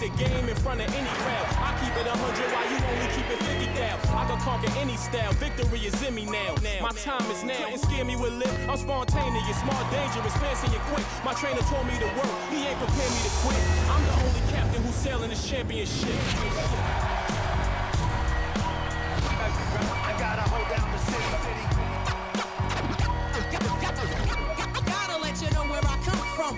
the game in front of any crowd. I keep it 100 while you only keep it 50 thou. I can conquer any style. Victory is in me now. My time is now. Couldn't scare me with lip. I'm spontaneous, smart, dangerous, fancy and quick. My trainer told me to work. He ain't prepared me to quit. I'm the only captain who's sailing this championship. I gotta hold down the city. Gotta let you know where I come from.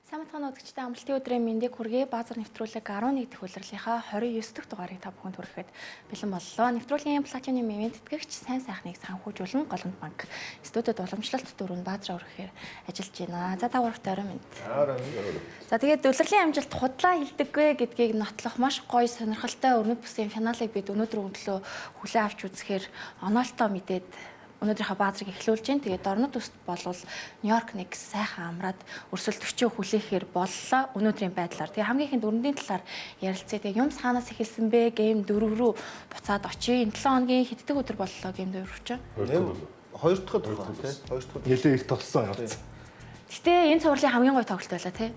Сайн бацгаана үзэгчдээ амралтын өдрийн мэндийг хүргэе. Баазар нэвтрүүлэг 11 дэх улирлынхаа 29 дахь дугаарыг та бүхэнд хүрэхэд бэлэн боллоо. Нэвтрүүлгийн Platinum Event тэтгэгч сайн сайхныг санхүүжүүлэн Голомт банк студид уламжлалт дөрөв баазраа өргөхээр ажиллаж байна. За та гуравт орой минь. За тэгээд улирлын амжилт худлаа хилдэггүй гэдгийг нотлох маш гоё сонирхолтой өрнөд бүсийн финалыг бид өнөөдөр өглөө хүлээн авч үзэхээр оноолтой мэдээд өнөөдрийнхөө баазрыг эхлүүлж байна. Тэгээд дорнод төст болвол Нью-Йорк нэг сайхан амраад өрсөлдөгчөө хүлээхээр боллоо өнөөдрийн байдлаар. Тэгээ хамгийн ихэнд өрөндийн талаар ярилцъя. Тэгээ юм хаанаас эхэлсэн бэ? Гейм 4 рүү буцаад очие. Энэ 7 хоногийн хэддэг өдөр боллоо гейм 4 ч. Хоёр дахь тухай тий. Хоёр дахь. Нэлээ их толсон явцсан. Гэтэ энэ цувралын хамгийн гоё тоглолт байлаа тий.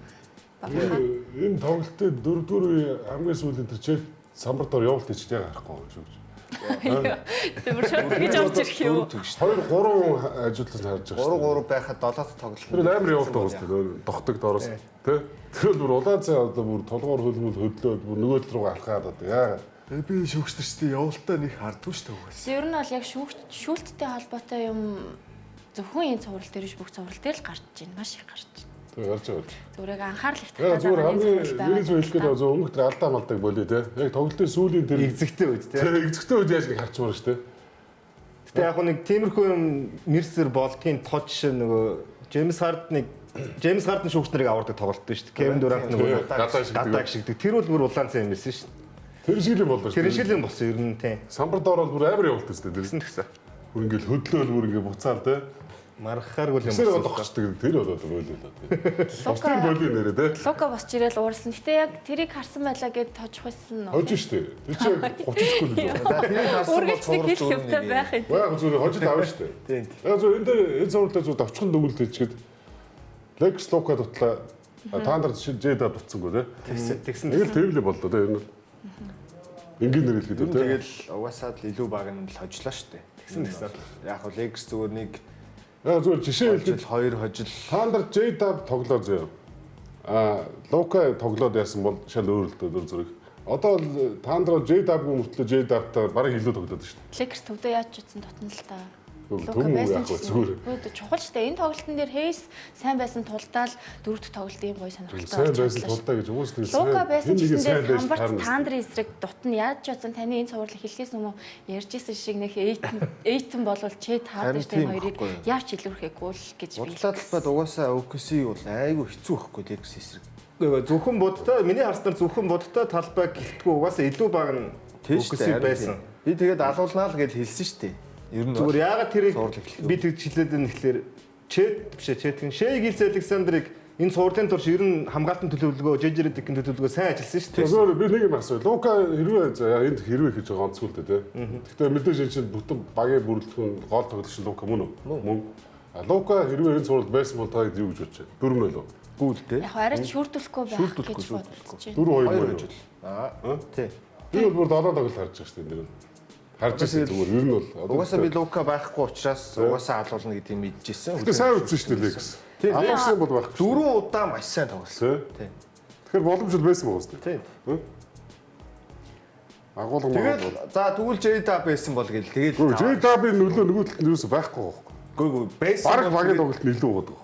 Бабаха. Энэ тоглолтын дөрөвдүгээр үе хамгийн сүүлийн тэр чек самбар дор явуулт хийж яг харахгүй шүү гэж. Тэр шууд гэж орж ирэх юм. 2 3 ажиглаж харж байгаа 3 шүү. 3 байхад 7 тоглолт. Тэр амар явуулт байгаа шүү дээ. Догтог доороос тий. Тэр бол бүр улаан цай одоо бүр тулгуур хөлмөл хөдлөөд бүр нөгөө тал руугаа алхаад одоо яагаад Тэгээ би шүүгчдэрчтэй явуултаа нэг хардгүй шүү дээ. Ер нь бол яг шүүлттэй холбоотой юм зөвхөн энэ цуврал дээр биш бүх цуврал дээр л гарч байна. Маш их гарч байна. тэр гарч байгаа. Зүгээр яг анхаарал их Яг татаад зүгээр байгаа энэ хамгийн цуврал ерөөс хэлэх гээд байгаа. зөв өмнөх тэр алдаа малдаг болио тий. Яг тоглолтын сүүлийн тэр Игзэгтэй үед тий. тэр экзэгтэй үед яаж нэг харчмаар шүү дээ. Гэтэ яг нэг тиймэрхүү юм нэрсэр болдгийн тод жишээ нөгөө Джеймс Хардныг Джеймс Харден шүүгч нарыг авардаг тоглолт шүү дээ. Кевин Дурант нөгөө Гадаа шигдэг. гадаа шигдэг. Тэр бол бүр улаан цай юм байсан шүү дээ. Тэр шиг л юм боллоо шүү. Тэр шиг л юм болсон ер нь тий. Самбар дор бол бүр амар явуулт шүү дээ. Тэгсэн тэгсэн. Бүр ингээл хөдлөөл бүр ингээ буцаал тий. Мархааргүй л юм Тэр болсон. одохчдаг тэр болоод болоо л тий. Лука Бусдын болио нэрээ тий. Лука босч ирээл уурсан. Гэтэ яг тэрийг харсан байлаа гэд тожих байсан нь. Хожиж штэ. Тэр чинь 30 секунд л байна. За тэрийг харсан бол Үргэлж нэг цуврал хэлэх юмтай байх юм. Яг зүгээр хожид авна штэ. Тийм. Яг зүгээр энэ дээр энэ цувралтай зүгээр товчхон дүгнэлт хийчихэд Лекс Лука дутлаа. Та нар Жэда дутсангүй тий. Тэгсэн тэгсэн. Нэг л тэр л боллоо тий. Энэ бол. Энгийн нэр хэлэхэд Ер нь тий. тэгэл угаасаа л илүү баг нь л хожлоо шүү дээ. Тэгсэн тэгсэн. Яг хөө Lakers зүгээр нэг Яг зүгээр жишээ хэлэхэд хожил, хоёр хожил. та нар Жэда тоглоо зөө. А Лука тоглоод яасан бол шал өөр л дээ зүрх. Одоо л та нар Жэдаб-гүй мөртлөө Жэдабтай бараг илүү тоглоод штэ. Lakers төвдөө яаж ч утсан дутна л та. Үгүй, Лука төм байсан яах ч вэ, гэсэн. зүгээр. Үгүй чухал штэ. Энэ тоглолтын дээр Хейс сайн байсан тулдаа л дөрөв дэх тоглолт ийм гоё сонирхолтой Сайн болж байсан чадлаа шүү. тулдаа гэж уус нэг Лука байсан ч хэн нэгэн гэсэндээ сайн байж самбарт таарна. Тандрын эсрэг дутна яаж ч утсан таны энэ цуврал эхлэхээс өмнө ярьж исэн шиг нэх Эйтэн болвол Чет Харин Харден тийм хоёрыг байхгүй юу? явж илүүрхэхгүй л гэж би. Бодлоо талбайд угаасаа OKC бол айгүй хэцүү байхгүй Lakers эсрэг. Зөвхөн будтай миний харснаар зөвхөн будтай талбай гэлтгүй угаасаа илүү баг нь Тийм шүү OKC дээ. харин байсан. тийм. Би тэгээд алуулнаа л гэж хэлсэн шүү дээ. Ер нь Зүгээр яагаад тэрийг цуврал эхлэх би тэгж хэлээд байна гэхлээр Чет биш ээ Четэн Шэй Гилс Александрыг энэ цувралын турш ер нь хамгаалтан төлөвлөгөө Жежер Дикийн төлөвлөгөө сайн ажилласан шүү дээ. Зүгээр би нэг юм асуу. Лука хэрвээ за яа, энд хэрвээ гэж байгаа онцгүй л дээ тий. Гэхдээ мэдээж энэ чинь бүтэн багийн бүрэлдэхүүн гол тоглогч нь Лука мөн үү? Мөн. А Лука хэрвээ энэ цувралд байсан бол та хэд юу гэж бодож байна? 4-0 үү? гүйл дээ. Яг арай ч шүүрдүүлэхгүй байх Шүүрдүүлэхгүй, гэж шүүрдүүлэхгүй. бодож байна. 4-2 Хоёр мөн үү? хожил. Аа. Тий. Би бол бүр 7 тоглолт харж байгаа шүү дээ энэ дэр. Харж байсан зүгээр ер нь бол. Угаасаа би Лука байхгүй учраас угаасаа алуулна гэдгийг мэдчихсэн. Гэтэ сайн үтсэн шүү дээ Лекс. Тийм. Алуулсан бол байхгүй. шүү Дөрвөн удаа маш сайн тоглосон. дээ. Тий. Тэгэхээр боломж л байсан байгаа шүү дээ. Тийм. Агуулга маа. Тэгэл за тэгвэл J-Dub байсан бол гэл тэгэл. Гүү J-Dub-ийн нөлөө нөгөө талд нь юусе байхгүй байхгүй. Гүү гүү байсан. Бараг бол багийн тэгээд тоглолт нь илүү байгаа.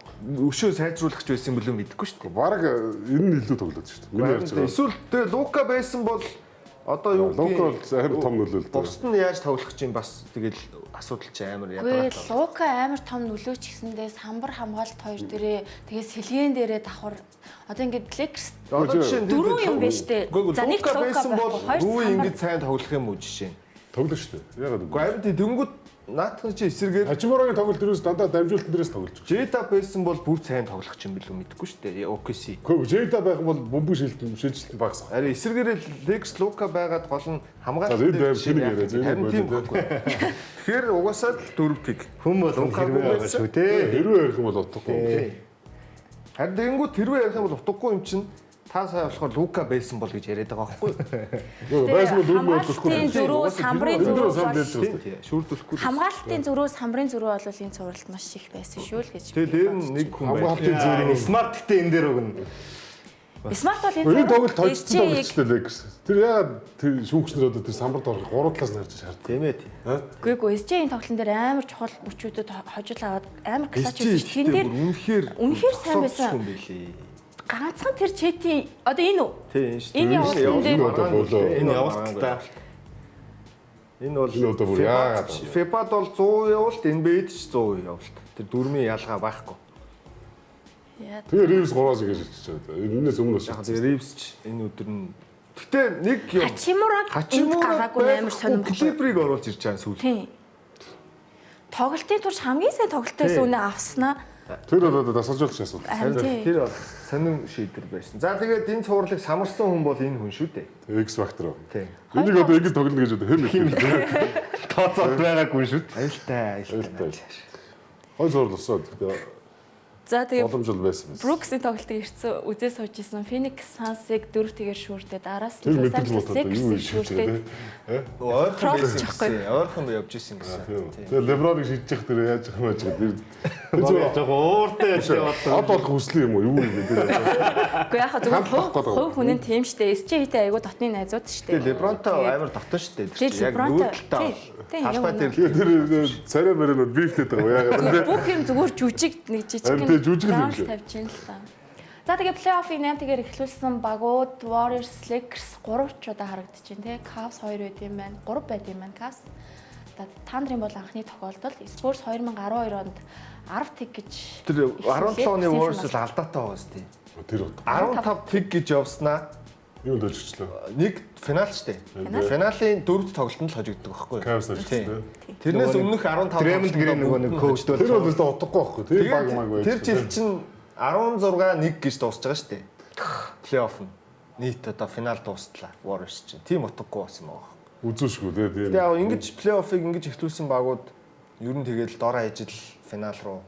өшөө сайжруулах ч байсан юм болов мэдэхгүй шүү дээ. Бараг энэ нь илүү тоглоод шүү дээ. Миний ярьж байгаа. Эсвэл тэгээ Лука байсан бол одоо юу Лука бол амар том нөлөө л дээ. Бусд нь яаж тоглох чинь бас тэгэл асуудал чи амар Үгүй ядаргаатай. Лука амар том нөлөө ч гэсэндээ самбар хамгаалт хоёр дээрээ тэгээ сэлгэн дээрээ давхар одоо ингээд Lakers Одоо жишээ нь дөрвөн юм байна штэ. Үгүй За нэг Лука Лука байсан бол байхгүй, хоёр Рүү самбар. ингэж сайн тоглох юм уу жишээ нь. Тоглож шүү дээ. Ягаад Гэхдээ үгүй. харин тий дөнгөд наатхан чи эсэргээр Хачимурагийн тоглолт дээрээс дандаа дамжуултан дээрээс тоглож байгаа. Джейда байсан бол бүр сайн тоглох юм билүү мэдэхгүй шүү дээ. OKC. Гэхдээ Джейда байх юм бол бөмбөг шилжилт шилжилт багс. Харин эсэргээр Лекс Лука байгаад гол нь хамгаалалт За, энэ дээр аим жишээ тэнэг яах яриа, юм. зэ, Харин энэ тийм болоо, байхгүй. Тэгэхээр угаасаа л 4 пик. Хүн бол Лука хэрвээ байгаа байсан. шүү те. Хэрвээ ярих юм бол утгагүй. Харин тэгэнгүүт тэрвээ ярих юм бол утгагүй юм чинь та сая болохоор Лука байсан бол гэж яриад байгаа байхгүй юу? Үгүй байсан бол дөрөв мөрдөхгүй. Хамгаалтын зөрүү, самбрын Энэ зөрүү дөрөв сам бол дээрж Тийм байгаа. тий. Шүүрдүүлэхгүй. хамгаалтын зөрүү, самбрын зөрүү бол энэ цувралд маш их байсан шүү л гэж. Тэгээ дээр нь нэг хүн байна. Хамгаалтын зөрүү. Смарт гэдэг энэ дээр өгнө. Смарт бол энэ Энэ тоглолт хожигдсон SG-г тоглолттой Lakers. Тэр яагаад тэр шүүгч нар одоо тэр самбарт орох гурав талаас нь харж шаарддаг. Тийм ээ тий. Үгүй ээ, SG-ийн тоглолтын дээр амар чухал мөчүүдэд хожил аваад амар клач SG байсан шүү. Тэн дээр үнэхээр үнэхээр сайн байсан. юм билий. Ганцхан тэр Четийн одоо энэ үү? Тийм энэ шүү. Энэ явуултан дээр Энэ одоо болоо. Энэ явуулттай. Энэ бол Энэ одоо бүр яагаад FIBA-д бол 100% явуулт, NBA-д ч 100% явуулт. Тэр дөрмийн ялгаа байхгүй. Яа. Тэгээ Ривз 3-аас ингэж ирчихэж байгаа. Энэнээс өмнө бас Яг тэгээ Ривз ч энэ өдөр нь Гэтэ нэг юм Хачимураг энд гараагүй нь амар сонирн баггүй. Клиперийг оруулж ирж байгаа сүүл. Тийм. Тоглолтын турш хамгийн сайн тоглолтоос үнэ авснаа. Тэр бол одоо дасгалжуулагч асуудал. Харин тийм. Тэр бол сонин шийдвэр байсан. За тэгээд энэ цувралыг самарсан хүн бол энэ хүн шүү дээ. X factor. Тийм. Энийг одоо ингэж тоглоно гэж одоо хэн мэдээ. Тооцоол байгаагүй шүү дээ. Аюултай, аюултай. Хой зурлал болсон. Тэгэхээр За тэгээ боломж бол байсан байсан. Бруксийн тоглолтыг ирсэн үзээ сууж исэн Phoenix Suns-ыг 4-тэгээр шүүрдээд араас нь Тэр Los мэдрэл Angeles бодоод юу Lakers-ыг шийдэж шүүрдээд байгаа те. Ойрхон Троллж байсан байхгүй. гэсэн. Ойрхон явж исэн гэсэн. Тийм. Тэгээ Леброныг шийдчих тэр яаж юм яаж тэр тэр Бог зүгээр жоо ууртай явж бодлоо. од болох хүсэл юм уу юу юм бэ тэр. Үгүй яхаа зүгээр Хамт авах гээд байгаа. хувь хүн нь тийм штэ. SJ хийтэй айгу дотны найзууд штэ. Тэгээ Лебронтой амар дотн шүү дээ. Тэр Тийм, чинь яг Лебронтой. нүүр талтай. Тийм, тийм, Талбай яг дээр Тэгээ тэр царай мөрөнөд бифлээд байгаа яагаад Зүгээр те. бүх юм зүгээр жүжиг нэг жижиг Харин тийм, жүжиг л юм шиг. тавьж ин л та. За тэгээ плей-оффыг 8 тэгээр эхлүүлсэн багууд Warriors, Lakers 3 ч удаа харагдаж байна те. Cavs 2 байд юм байна. 3 байд юм байна Cavs. За Thunder-ын бол анхны тохиолдол Spurs 2012 онд 10 тэг гэж Тэр 17 оны эхлүүлээд Warriors л алдаатай байгаа сте. Тэр утга. 15 тэг гэж явснаа Юунд төлчихлөө. нэг финал штэ. Финал. Финалийн дөрөвд тоглолтод л хожигддог байхгүй юу? Cavs хожигдсон. Тэрнээс өмнөх 15 Draymond Green нөгөө нэг коучд Тэр бол өстө утгагүй байхгүй. Тэр баг маг байж. Тэр жил чинь 16-1 гэж дуусч байгаа штэ. Плей-офф нь. Нийт одоо финал дуустлаа Warriors чинь. Тийм утгагүй болсон байгаа. Үзүүшгүй те тийм. Тэгээ яг ингэж плей-оффыг ингэж эхлүүлсэн багууд ер нь тэгэл дор хаяж л финал руу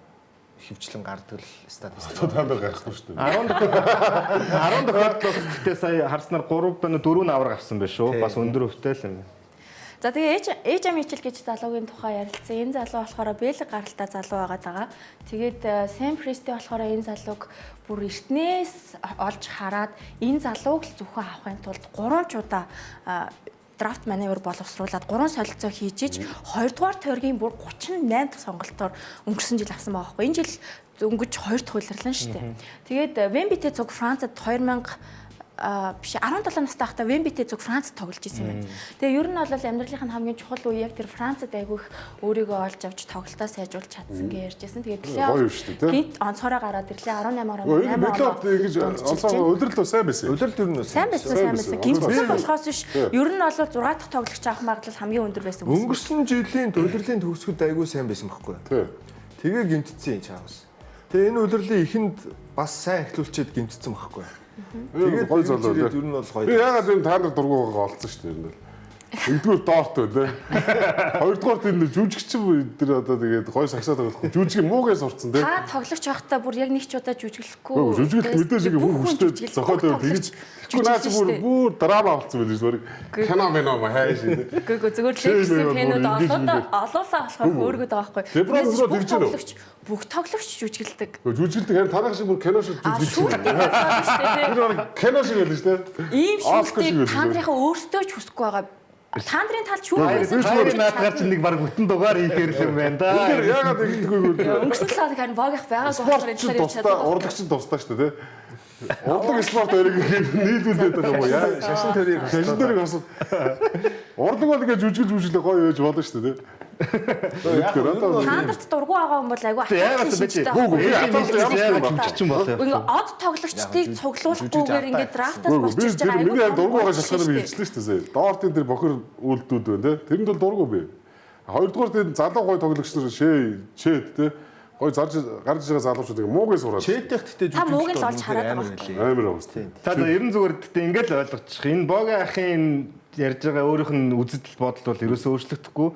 хөвчлэн гардаг л статистик. Та нар гарахгүй шүү дээ. 10 10 тохиолдолд гэхдээ сая харснаар 3 байна уу 4 нь авраг авсан байх шүү. Бас өндөр өвтэй л юм. За тэгээ Эйжа Мичел гэж залуугийн тухай ярилцсан. Энэ залуу болохоор Бэлэг гаралтай залуу байгаад байгаа. Тэгээд Сэм Присти болохоор энэ залууг бүр эртнээс олж хараад энэ залууг л зөвхөн авахын тулд 3 ч удаа драфт маневр боловсруулад 3 солилцоо хийж иж 2 дугаар тойргийн бүр 38 дахь сонголтоор өнгөрсөн жил авсан байгаа байхгүй. Энэ жил өнгөж 2 дахь улирлан шүү дээ. Тэгээд Вембитэй цуг Францад 2000 биш 17 настай байхдаа Вембитэй зүг Францад тоглож исэн юм байна. Тэгээ ер нь бол амьдралынх нь хамгийн чухал үе яг тэр Францад айгүйх өөрийгөө олж авч тоглолтоо сайжруулж чадсан гэж ярьж байсан. Тэгээ Гоё юм шүү дээ, тэ? Гинт онцгороо гараад ирлээ 18-аар Өө, Энэ плей-офф ингэж онцгой удирдал сайн байсан. Улирал ер нь Сайн байсан, сайн байсан. Гимтсэн болохоос биш. Ер нь бол 6 дахь тоглогч авах магадлал хамгийн өндөр байсан гэсэн. Өнгөрсөн жилийн улирлын төгсгөлд айгүй сайн байсан байхгүй юу? Тий. Тэгээ гимтсэн чаавс. Тэгээ энэ улирлын эхэнд бас сайн эхлүүлчихэд гимтсэн байхгүй юу? Тэгээд гоё залуу Тэгээд те. ер нь бол гоё. Би ягаад энэ та нар дургу байгаа олцсон шүү дээ ер нь бол. Нэгдүгээр доорт байна те. Хоёрдугаар тэр нэг жүжигчин тэр одоо тэгээд гоё сагсаа тоглохгүй. Жүжиг муугаа сурцсан те. Та тоглогч байхдаа бүр яг нэг ч удаа жүжиглэхгүй. Үгүй жүжиглэх мэдээж ингээ Бүх хүн хүн хүчтэй жүжиглэх, зохиол бүх тэгж тоглогч тэггүй наа чи бүр жүжиглэж штэ. бүр драма болсон байх шүү дээ. Кино мино ма хайш. Үгүй үгүй зүгээр Шээ Lakers-ийн мэй фэнүүд бол бүр ингэж олоолаа олоолаа болохоор хөөргөд байгаа байхгүй. Леброн Түүнээс өөрөө бүх тэгж гэнэ үү? тоглогч бүх тоглогч жүжиглдэг. Жүжиглдэг харин танах шиг бүр кино шиг А жүжиглдэг. шүүртийг болохоор шүү дээ. Тэр баг кино шиг байлаа шүү дээ. Ийм Оскар шиг шүүртийг байлаа та нарынхаа өөртөө ч хүсэхгүй байгаа. Та нарын талд шүүх Үгүй, байсан. би Хайр наадгаар чинь нэг баг бүтэн дугаар хийхээр л юм байна да. Тэр ягаад ингэдэггүй вэ? Өнгөрсөн 7 хоног харин богийнх байгаагүй Спорт болохоор энэ чинь талаар ярьж тусдаа, чадаагүй. урлагч чинь тусдаа шүү дээ, тэ. Урлаг спорт хоёрыг нийлүүлээд байгаа юм уу? Яа Шашин төрийг шашин төрийг бас урлаг бол ингэ жүжиглж жүжиглээ гоё байж болно шүү дээ. Яг Тэр одоо Та нарт дургу байгаа юм бол айгүй Яагаад бэ чи? Үгүй, би аталт ямар Яагаад жүжигчин болоо. Ингээ од тоглогчдыг цуглуулахгүйгээр ингээ драфтаас Үгүй босч би ирж тэр байгаа миний айгүй яг дургу байгаа шалтгаанаар би хэлчихлээ шүү дээ. Доортын тэр бохир үйлдэлүүд байна те. Тэрэнд бол дургу би. Хоёрдугаар тэр залуу гоё тоглогч нар шээ чэд те. Гоё зарж гарч байгаа залуучууд ингээ муугийн сураад. Чэдэх гэтээ Та мууг нь л олж хараад амар байгаа байлээ. Амар явсан. Та за ерэн зүгээр гэтээ ингээд л ойлгочих. Энэ Боги ахын ярьж байгаа өөрийнх нь үзэл бодол бол ерөөсөө өөрчлөгдөхгүй.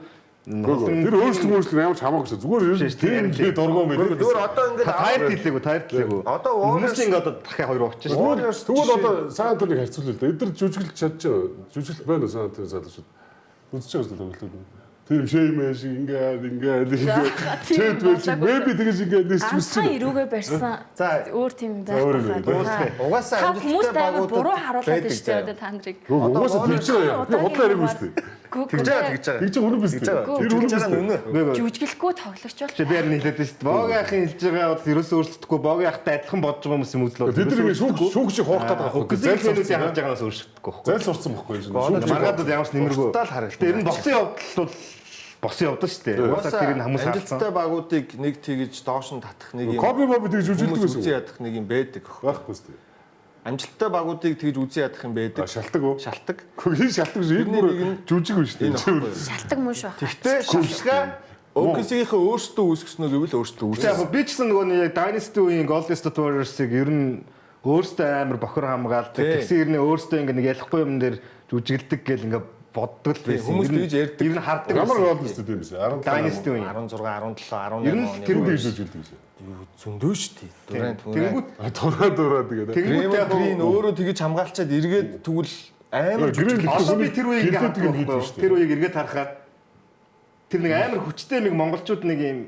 Тэр өөрчлөлт өөрчлөлт ямар ч хамаагүй шүү. Зүгээр ер нь тийм би дургу юм Зүгээр байна. одоо ингээд Тайр хэлээгүй, тайр хэлээгүй. Одоо Хүмүүс Warriors ч ингээд одоо дахиад хоёр ууччих шүү. Warriors Тэгвэл одоо Сан Антонийг харьцуулъя л да. Эдгээр жүжиглж чадж байгаа. Жүжиглэлт байна уу Сан Антоны залуучууд? Үзэж байгаа зүйл тоглолтууд. Тийм шэймэ шиг ингээд ингээд ингээд чэд байж мэби тэгэж ингээд нисч Ганцхан үсч. эрүүгээ барьсан За, өөр тийм За, өөр юм байхгүй. байна. Угаасаа Та хүмүүст амжилттай амар буруу багуудад харуулад байдаг байна шүү дээ заяа. одоо та нарыг. Угаасаа тэгж байгаа юм. Би худлаа яриаг үстэй. Тэгж байгаа тэгж байгаа. Тэгж байгаа үнэн биз Тэгж дээ. байгаа. Тэр Тэгж үнэн биз байгаа нь дээ. үнэ. Үгүй ээ. Жүжиглэхгүй тоглогч бол Би харин хэлээд байна шүү дээ. Боги ахын хэлж байгаа бол ерөөсөө өөрчлөгдөхгүй. Боги ахтай адилхан бодож байгаа хүмүүс юм үзэл бодол. Тэд нар ингээд шүүх шүүх шиг хуурах гэдэг байгаа байхгүй. Зээл Зээл сурцсан. харж байгаагаас өөрчлөгдөхгүй байхгүй. Зээл сурцсан байхгүй юм шиг. Маргаад бол ямар ч нэмэргүй. Уртаа л харагдана. Гэтэ ер нь босон явдал бол босон явдал шүү дээ. Угаасаа тэр нь хүмүүс харсан. Амжилттай багуудыг нэг тэгж доош нь татах нэг юм. Коби моби тэгж хүмүүс жүжиглдэг үзэн байсан. ядах нэг юм байдаг. Байхгүй шүү дээ. Амжилттай багуудыг тэгж үзэн ядах юм байдаг. А шалтаг уу? Шалтаг. Гэхдээ хин шалтаг биш. Энэ Тэрний бүр нэг нь жүжиг биш Энэ дээ. аахгүй. шалтаг мөн шүү. Тэгтээ шалтгаа OKC-ийнхээ өөрсдөө үүсгэсэн үү гэвэл өөрсдөө Гэтэ яг үүсгэсэн. би ч гэсэн нөгөө нэг Dynasty үеийн Golden State Warriors-ыг ер нь өөрсдөө амар бохор хамгаалдаг. Тий. Тэгсэн хэрнээ өөрсдөө ингээ нэг ялахгүй юм дээр жүжиглдэг гэл ингээ боддог л байсан. хүмүүс Ер нь- тэгж ярьдаг. Ер нь хардаг. Ямар байсан. гол нэстэй юм бэ? 17 Dynasty үеийн. 16, 17, 18 Ер нь оны тэр Тэгж үеийн жүжиглдэг байсан. зөндөө шүү дээ. Дуран түрэн. Тэнгүүт Дураа дураа тэгээд. тэнгүүт яг Грeen Green өөрөө тэгж хамгаалчаад эргээд тэгвэл амар Грeen жүжиг. Одоо би тэр үеийг ингээ Гэлдүүд хардаг ингэ байхгүй хийдэг юу? шүү дээ. Тэр үеийг эргээд харахаар тэр нэг амар хүчтэй нэг монголчууд нэг юм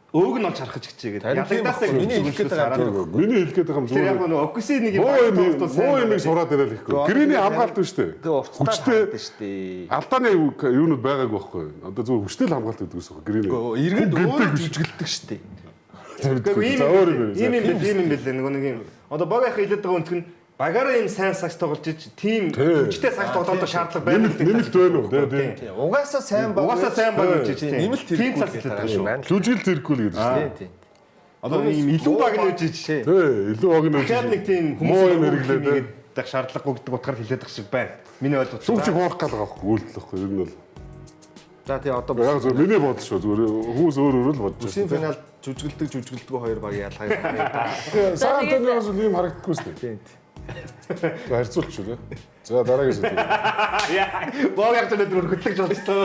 өөг нь олж харах гэж хичээгээд. Харин тийм Ялагдаасаа байхгүй. Миний хэлэх гээд байгаа тэр Миний хэлэх гээд байгаа юм Тэр яг зүгээр. нэг OKC нэг юм Муу баг юм тоглолт бол сайн муу юмыг байна. сураад ирэл ихгүй. Грэний хамгаалт биш үү? Тэгээ уртаа Хүчтэй харагдана шүү дээ. алдааны юунууд байгаагүй байхгүй. Одоо зүгээр хүчтэй л хамгаалт гэдэг гэсэн үг. Грэний. Гэхдээ эргээд өөрөө жүжиглдэг шүү дээ. Гэхдээ ийм За өөр юм. ийм юм бэл ийм юм бэлээ нөгөө нэг юм. Одоо баг ах хэлээд байгаа өнцг нь багаараа ийм сайн сагс тоглож ич тийм Тий. хүчтэй сагс тоглохдоо шаардлага байна Нэмэлт нэмэлт байна уу? Тий, тий. Тийм. Угаасаа сайн баг. Угаасаа сайн баг гэж ич тийм. Нэмэлт Тийм хэрэггүй талс гэдэг хэлээд байгаа шүү. байгаа шүү. Жүжиглэлт хэрэггүй л гэдэг шүү. Тийм тийм. Одоо ийм илүү баг нь үжиж ич. Тий, илүү баг нь Дахиад нэг тийм муу хүмүүс юм хэрэглээ тий. гэдэг шаардлагагүй гэдэг утгаар хэлээд байгаа шиг байна. Миний ойлголт. Шүүх чиг хуурах гал байгаа байхгүй үйлдэл байхгүй. Ер нь бол. За тий одоо Яг зөв миний бодол шүү. Зүгээр хүмүүс өөр өөр л бодож Бүсийн байна. финалд жүжиглдэг жүжиглдэггүй хоёр баг ялгаа юм. Сан Антониоос л ийм харагдахгүй шүү дээ. Тийм. За харьцуулч шүү дээ. За дараагийн сэдв. Баг яг тэр өнөдөр хөтлөж болчихлоо.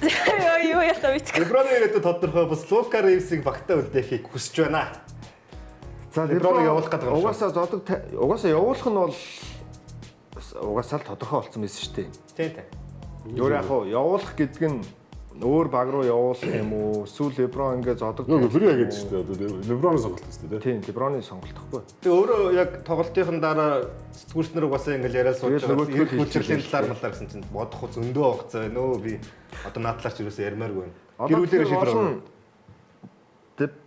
Йоо юу яа мэдгүй. Леброны ирээдүй тодорхой бус Лука Ривсийг багтаа үлдээхийг хүсэж байна. За Леброныг явуулах гэдэг юм шүү. Угаасаа зодог угаасаа явуулах нь бол угаасаа л тодорхой болсон байсан шүү дээ. Тийм тийм. Өөр яг хуу явуулах гэдэг нь өөр баг руу явуулах юм уу? Эсвэл Леброн ингээ зодог. Нөгөө фри агент шүү дээ. Одоо Леброны сонголт шүү дээ. Тийм, Леброны сонголт тахгүй. Тэгээ өөрөө яг тоглолтын дараа сэтгүүлч нар угаасаа ингээл яриа сууж Тэгэл байгаа. нөгөөдгөө Ирэх хүчрэлийн хэлчихлээ. талаар малаар гэсэн чинь бодох уу зөндөө хугацаа байна өө би одоо наадлаар ч юусоо ярмааргүй байна. Одоо Гэр бүлээрээ тэр шийдвэр олон гаргана.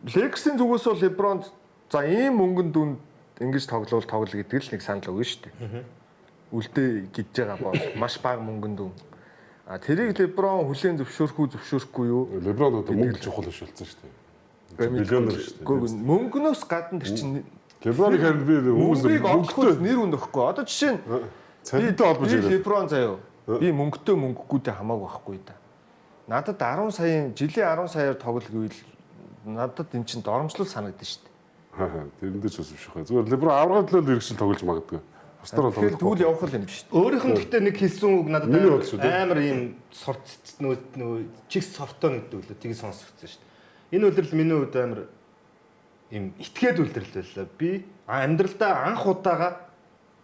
Лейкерсийн зүгээс бол Лебронд за ийм мөнгөн дүнд ингэж тоглоул тоглол гэдэг л нэг санал өгнө шүү дээ. Үлдээ гэж байгаа бол маш бага мөнгөн дүн. А тэрийг Леброн хүлээн зөвшөөрөх үү зөвшөөрөхгүй юу? Леброн одоо мөнгө чухал биш болсон шүү дээ. Миллионер шүү дээ. Үгүй мөнгнөөс гадна тэр чинь Леброныг харин би хүмүүс мөнгөийг олох мөнгөтэй нэр үн өгөхгүй. Одоо жишээ нь цалинтай холбож би ирээд. Леброн заяо. Би мөнгөтэй мөнгөгүйтэй хамаагүй байхгүй да. Надад 10 саяын жилийн 10 саяар тоглол гэвэл надад эн чинь доромжлол санагдана шүү дээ. Аа, тэрэндээ ч бас биш байх. Зүгээр Леброн аврагын төлөө иргэшил тоглож магадгүй. Бусдаар бол Тэгэхээр тоглохгүй. тэгвэл явах л юм биш үү? Өөрийнх нь гэхдээ нэг хэлсэн үг надад Миний бодол шүү дээ. амар ийм сорт нөө чиг сортоо нэгдэг үлээ тийг сонсогдсон шүү дээ. Энэ үлрэл миний хувьд амар ийм итгээд үлрэл байлаа. Би амьдралдаа анх удаага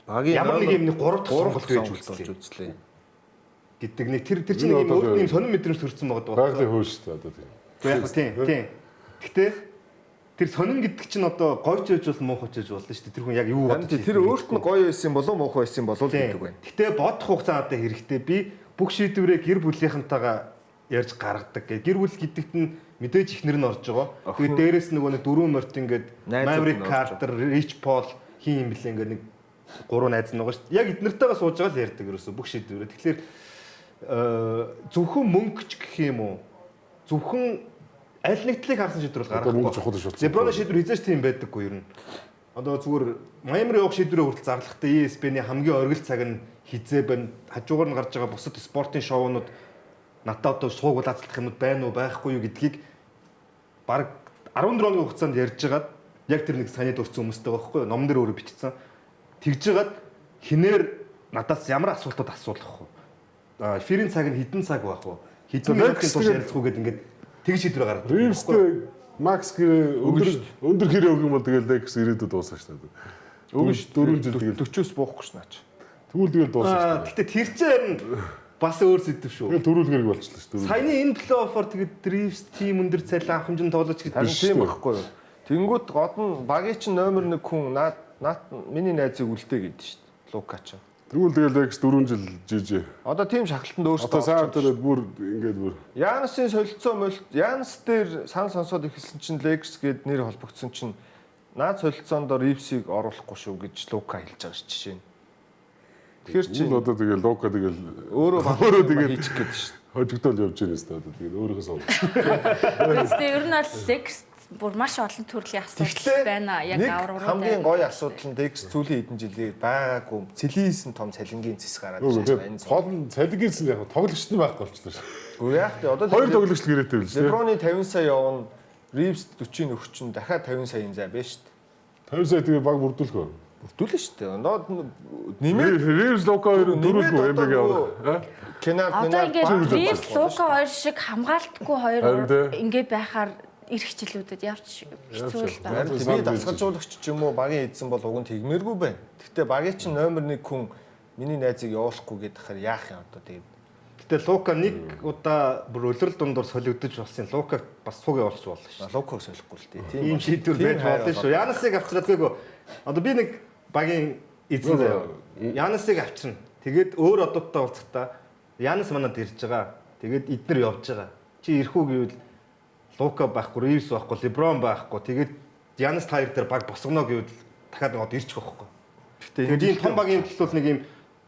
Багийн ямар нэг юм нэг 3 дахь гурав сонголт гэж сонголт болж үзлээ үзлээ. гэдэг нэг тэр тэр чинь нэг Энэ юм одоо өөрт нь юм сонин мэдрэмж төрсэн байгаа даа. Байгалийн хууль шүү дээ одоо тийм. Уу яг хөө тийм тийм. Гэхдээ тэр сонин гэдэг чинь одоо гойч байж болно муухай ч байж болно шүү дээ. Тэр хүн яг юу Харин бодож тий, тэр өөрт нь гоё байсан юм болов муухай байсан юм болов Тийм. гэдэг байна. Гэтэ бодох хугацаа надад хэрэгтэй. Би бүх шийдвэрээ гэр бүлийнхэнтэйгээ ярьж гаргадаг. Гэр бүл гэдэгт нь мэдээж ихнэр нь орж байгаа. Тэгээд дээрэс нөгөө нэг дөрвөн морьт ингээд Maverick Carter, Rich Paul хин юм блэ ингээд нэг гурван найз нь байгаа шүү дээ. Яг эднэртэйгээ сууж байгаа л ярьдаг ерөөсөө бүх шийдвэрээ. Тэгэхээр зөвхөн мөнгө ч гэх юм уу? Зөвхөн аль нэг талыг харсан шийдвэр бол Одоо мөнгө гаргахгүй. чухал шүү. Леброны шийдвэр хизээч тийм байдаггүй ер нь. Одоо зүгээр Майами руу явах шийдвэрээ хүртэл зарлахтаа E ESPN-ийн хамгийн оргил цаг нь хизээ байна. Хажуугаар нь гарч байгаа бусад спортын шоунууд надад одоо суугуулацлах юмуд байна уу байхгүй юу гэдгийг баг 14 хоногийн хугацаанд ярьж байгаад яг тэр нэг саяны дурдсан хүмүүстэй байгаа байхгүй юу? Номон дээр өөрөө бичсэн. Тэгж байгаад хинээр надаас ямар асуултууд асуулах вэ? Эфирийн цаг нь хэдэн цаг байх вэ? Хэдэн минутын турш ярилцах уу гэдэг ингээд тэг шийдвэр гаргадаг. Ривстэй Макс гэрээ өндөр өндөр хэрэг өгөх юм бол тэгэл Lakers ирээдүйд дуусна шүү дээ. Өгнө шүү. 4 жил тэгэл 40-оос буухгүй ш наач. тэгвэл тэгэл дуусна шүү дээ. Гэтэ тэр чинь харин бас өөр сэдв шүү. Тэгэл төрүүл хэрэг болчихлоо шүү дээ. Саяны энэ плей-оффоор тэгээд Ривс тим өндөр цалин авах хэмжээнд тоглож гэдэг Харин Биш тийм шүү. байхгүй юу? Тэнгүүт гол нь багийн чинь номер 1 хүн наад наад миний найзыг үлдээ гэдэг шүү дээ. Лука ч. Тэгвэл тэгэл Lakers 4 жил жижи. Одоо тийм шахалтанд өөрсдөө Одоо сайн орчихсон. дээр бүр ингээд бүр Янасын солилцоо моль Янас дээр сан сонсоод эхэлсэн чинь Lakers гээд нэр холбогдсон чинь наад солилцоонд Ривсийг оруулахгүй шүү гэж Лука хэлж байгаа ш жишээ нь. Тэгэхээр чи Тэгвэл одоо тэгэл Лука тэгэл өөрөө өөрөө тэгэл тэгэл хийчих гээд шүү. хожигдол явж байгаа юм шүү дээ. Одоо тэгэл өөрийнхөө сонголт. Гэхдээ ер нь бол Lakers бүр маш олон төрлийн асуудал Тэгэхдээ байна. Яг нэг авраг руу хамгийн гоё асуудал нь Lakers сүүлийн хэдэн жилээр байгаагүй цэлийсэн том цалингийн цэс гараад Үгүй ирж байгаа энэ. гол нь цалингийн цэс яг тоглогчд нь байхгүй болчихлоо шүү. Үгүй яах вэ? Одоо Хоёр тоглогч л гэрээтэй байл шүү. Леброны 50 сая явна, Ривс 40-ийн өгчин дахиад 50 саяын зай байна шүү дээ. 50 сая тэгээ баг бүрдүүлэх үү? Бүрдүүлнэ шүү дээ. Ноод нэмээд Ривс Лука хоёр дөрөвгүй нэмээд NBA одоо авах. Кенар Одоо ингээд Ривс Лука хоёр шиг хамгаалтгүй хоёр Харин тий. ингээд байхаар ирэх жилүүдэд явж хэцүү л байна. Харин би дасгалжуулагч ч юм уу багийн эзэн бол уг нь тэгмээргүй байна. Гэхдээ багийн чинь номер 1 хүн миний найзыг явуулахгүй гэдэг хахаар яах юм одоо тэгээд. Гэтэ Лука нэг удаа бүр улирал дундуур солигдож болсон. Лука бас цуг явуулчих болно шүү. Лукаг солихгүй л дээ. Тийм шийдвэр байж болно шүү. Янасыг авчираад гээгүй. Одоо би нэг багийн эзэн заяа. Янасыг авчирна. Тэгээд өөр одуудтай уулзахдаа Янас манад ирж байгаа. Тэгээд эднэр явж байгаа. Чи ирэх үү гэвэл Лука байхгүй, Ривс байхгүй, Леброн байхгүй. Тэгээд Янас та хоёр дээр баг босгоно гэвэл дахиад нэг од ирчих واخхой. Гэхдээ Тэгээд ийм том багийн төлөө нэг ийм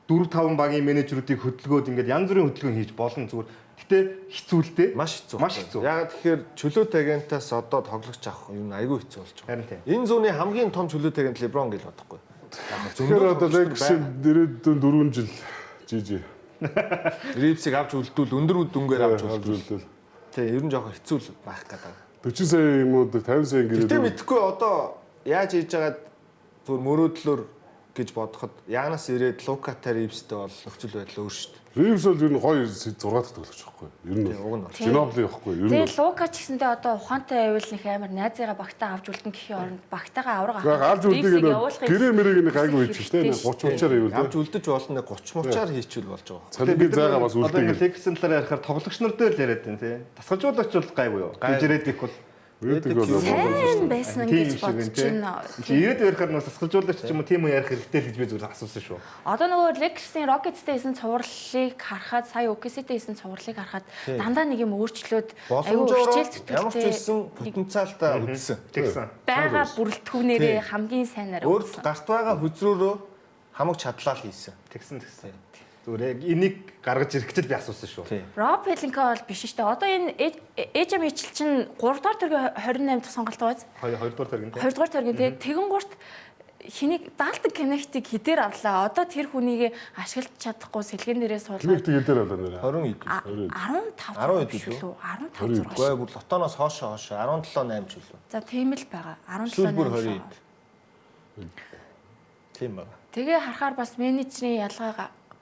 4 5 багийн менежерүүдийг хөдөлгөөд ингээд янз бүрийн хөдөлгөөн хийж болно зүгээр. Гэтэ хэцүү л дээ. Маш хэцүү. Маш хэцүү. Ягаад тэгэхээр чөлөөт агентаас одоо тоглогч авах юм айгүй хэцүү болж байгаа. Харин тийм. Энэ зууны хамгийн том чөлөөт агент Леброн гэж бодохгүй. Тэгэхээр одоо Lakers-ийн ирээдүйн 4 жил жижи. Ривсийг авч үлдвэл өндөр дүнгээр авч үлдвэл. үлдвэл. Тий, ер нь жоохон хэцүү л байх гэдэг. 40 сая юм уу 50 сая гэрээ. Гэтэ мэдхгүй одоо яаж хийж байгаад зүгээр мөрөөдлөөр гэж бодоход Янас ирээд Лукатай Ривстэй бол нөхцөл байдал өөр шүү дээ. Ривс бол ер нь гоё 6 дахь тоглогч байхгүй. Ер нь Тий, уг нь бол. Жинобли байхгүй. Ер нь Тэгээ Лука ч гэсэндээ одоо ухаантай байвал нэг амар найзыгаа багтаа авч үлдэн гэхийн оронд багтаагаа авраг Яг авч үлдээ гэдэг гэрээ мэрээг нэг гайгүй хийчих те 30 30-аар ивэл Авч үлдэж болно нэг 30 муучаар хийчихвэл болж байгаа. цалингийн зайгаа бас Одоо үлдээ. ингээд Lakers-ийн талаар ярихаар тоглогч нар дээр л яриад байна тий. Тасгалжуулагч бол гайгүй юу. Гэж Редик бол Редик бол Сайн байсан тийм гэж шиг байна бодож тий. байна. Чи ирээд ярихаар нөө тасгалжуулагч ч юм уу тийм үү ярих хэрэгтэй л гэж би зүгээр асуусан шүү. Одоо нөгөө Lakers-ийн Rockets-тэй хийсэн цувралыг харахад сая OKC-тэй хийсэн цувралыг харахад дандаа нэг юм өөрчлөөд айгүй Боломжоор хичээл ямар ч зүтгэлтэй байсан потенциалтай үдсэн. Тэгсэн. байгаа бүрэлдэхүүнээрээ хамгийн сайнаар Өөр өгсөн. гарт байгаа хөзрөөрөө хамаг чадлаа л хийсэн. Тэгсэн тэгсэн. Зүгээр яг энийг гаргаж ирэх гэж л би асуусан шүү. Тий. Роб Пелинка бол биш шүү дээ. Одоо энэ Эжа Мичл чинь 3 дугаар төргийн 28 дахь сонголт байз. Хоёр хоёрдугаар төргөн тий. 2 дугаар төргийн тэгээ тэгэн гурт хэнийг Далтон Кеннектиг хідээр авлаа. Одоо тэр хүнийг ашиглаж чадахгүй сэлгэн дээрээ суулгаад Книгт дээр авлаа нэрээ. 20 ид. 15 10 биш хэд үү? 15 6. Үгүй бүр лотоноос хоошоо хоошоо 17 8 ч үлээ. За тийм л байгаа. 17 Эсвэл бүр 8. 20 ид. Тийм байна. Тэгээ харахаар бас менежерийн ялгаа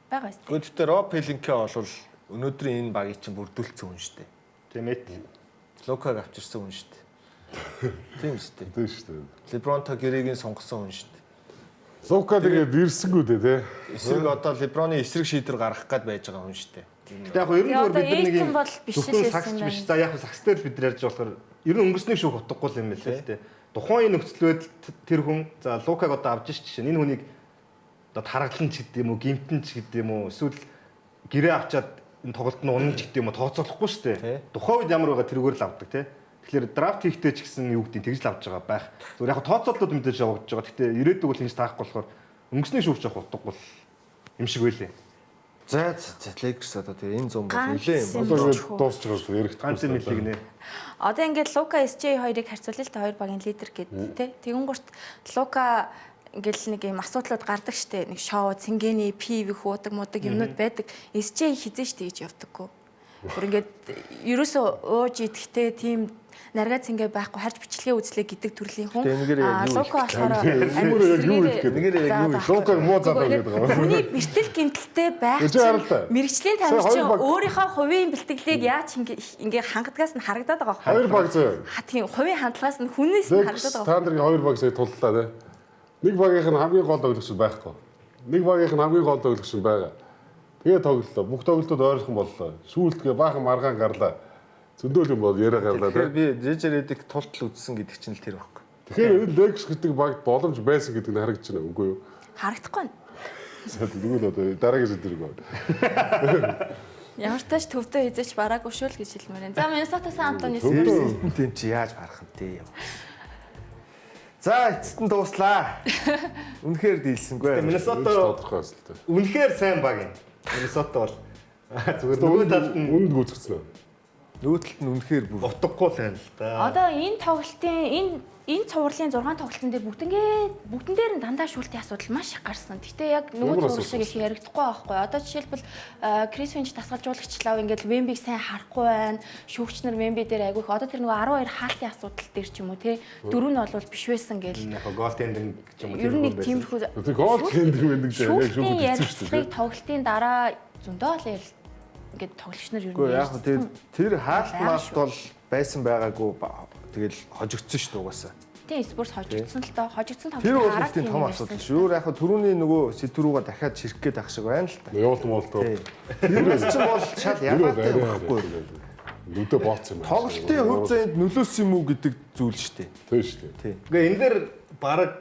байгаа юм. Гэхдээ Роб Пелинке бол өнөөдрийн энэ багийг чинь бүрдүүлсэн хүн шүү дээ. Тийм ээ. Лукаг авчирсан хүн шүү дээ. Тийм шүү дээ. Тийм шүү дээ. Лебронто гэрээг нь сонгосон хүн шүү дээ. Лука тэгээд ирсэнгүү дээ те. Эсрэг одоо Леброны эсрэг шийдвэр гаргах гээд байж байгаа хүн шүү дээ. Гэтэ яг ер нь Тэгээ зүгээр одоо бид нар нэг юм Эйтон бол биш л зөвхөн байсан сагсч биш. байна. За яг сагс дээр л бид нар ярьж болохоор ер нь өнгөрснийг шүүх утгагүй л юм байна л дээ. Тухайн энэ нөхцөл байдалд тэр хүн за Лукаг одоо авч ш жишээ нь энэ хүнийг одоо тараглан ч гэдэг юм уу, гимтэн ч гэдэг юм уу, эсвэл гэрээ авчаад энэ тоглолт нь унан ч гэдэг юм уу тооцоолохгүй шүү дээ. Тухайн үед ямар байгаа тэрүүгээр л авдаг тий. Тэгэхээр драфт хийхдээ ч гэсэн юу гэдэг тэгж л авч байгаа байх. Зүгээр яг тооцоололтууд мэдээж явагдаж байгаа. Гэхдээ ирээдүг бол хийж таахгүй болохоор өнгөсний шүүвч явах утгагүй юм шиг байлээ. За за Lakers одоо тэгээ энэ зам бол Ганц нилээ юм. юм. Одоо ингээд дуусч байгаа шүү ярих. Ганц юм хэлийг нэ. Одоо ингээд Лука SJ хоёрыг харьцуулъя л та хоёр багийн лидер гэдэг те. Тэгэн гурт Лука ингээл нэг юм асуудлууд гардаг штэ. Нэг шоу, цэнгэний пив их уудаг мудаг юмнууд байдаг. SJ хизээ штэ гэж явдаггүй. Бүр ингээд ерөөсөө ууж идэхтэй тийм нарга цэнгэ байхгүй харж бичлэгээ үзлээ гэдэг төрлийн хүн. Гэтэ энэгээр яг Аа, юу Лука болохоор Энэгээр яг юу хэлэх гээд. Энэгээр яг юу хэлэх Лукаг муу залуу гэдэг байгаа. Хүний бэртэл гинтэлтэй байх Үгүй харалта. чинь мэрэгжлийн Сая тамирчин хоёр баг- өөрийнхөө хувийн бэлтгэлийг яаж ингээ хангадгаас нь харагдаад байгаа байхгүй. Хоёр баг зөө. Ха тийм хувийн хандлагаас нь хүнээс нь харагдаад Lakers байгаа. та нарын хоёр баг сая туллаа тий. Нэг багийнх нь хамгийн гол тоглогч байхгүй. Нэг багийнх нь хамгийн гол тоглогч байгаа. Тэгээ тоглолоо. Бүх тоглолтууд ойрхон боллоо. Сүүлдгээ баахан маргаан гарлаа. Зөндөөл юм бол яриа гарлаа Тэгэхээр тий. би JJ Redick тултал үзсэн гэдэг чинь л тэр байхгүй. Тэгэхээр энэ Lakers гэдэг багт боломж байсан гэдэг нь харагдаж байна үгүй юу? Харагдахгүй байна. Тэгвэл одоо дараагийн сэдвэр байна. Ямар ч тач төвдөө хизээч бараагүй шүү л гэж хэлмээр байна. За Миннесота Сан Антонио Төвдөө. Спurs. Тийм чи яаж барах юм те юм. За эцэст нь дууслаа. Үнэхээр дийлсэнгүй. Миннесота Тодорхой асуудал. үнэхээр сайн баг юм. Миннесота бол зүгээр нөгөө талд нь Үнд гүйцэгдсэн. Нөгөө талд нь үнэхээр бүр утгагүй л байна л да. Одоо энэ тоглолтын энэ энэ цувралын 6 тоглолтын дээр бүгдэн дээр нь дандаа шүүлтийн асуудал маш их гарсан. Гэтэ яг нөгөө Ямар цуврал шиг асуудал их яригдахгүй байхгүй. Одоо жишээлбэл Крис Финч дасгалжуулагчлаа ингээд Вембиг сайн харахгүй байна. Шүүгч нар Вемби дээр айгүйх. Одоо тэр нөгөө 12 хаалтын асуудал дээр ч юм уу те. Дөрөв нь бол биш байсан гээл. Яг гол тендинг ч юм уу Ер нь нэг тиймэрхүү Тэр гол тендинг мэндэг дээр яг шүүлтийн шүүхэд хэцүү шүү ярилцлагыг дээ. тоглолтын дараа зөндөө л ингээд тоглогч нар ер нь Үгүй яг хөө ярьсан. тэр хаалт Байгаа маалт шүү. бол байсан байгаагүй тэгэл хожигдсон шүү дээ угаасаа. Тийм Спурс хожигдсон л доо. Хожигдсон Тэр тоглолтын бол араас их тийм тийм том юм асуудал ярьсан. шүү. Өөр яг хөө түрүүний нөгөө сэдв рүүгээ дахиад чирэх гээд ах шиг байна л та. Явуулт муулт. Тий. Тэрнээс чинь бол шал Тэр бол ялгаатай арай байхгүй. Нүдэ бооцсон юм байна. Тоглолтын хөв заяанд нөлөөсөн юм уу гэдэг зүйл шүү дээ. Тийм шүү дээ. Тий. Үгүй энэ дээр баг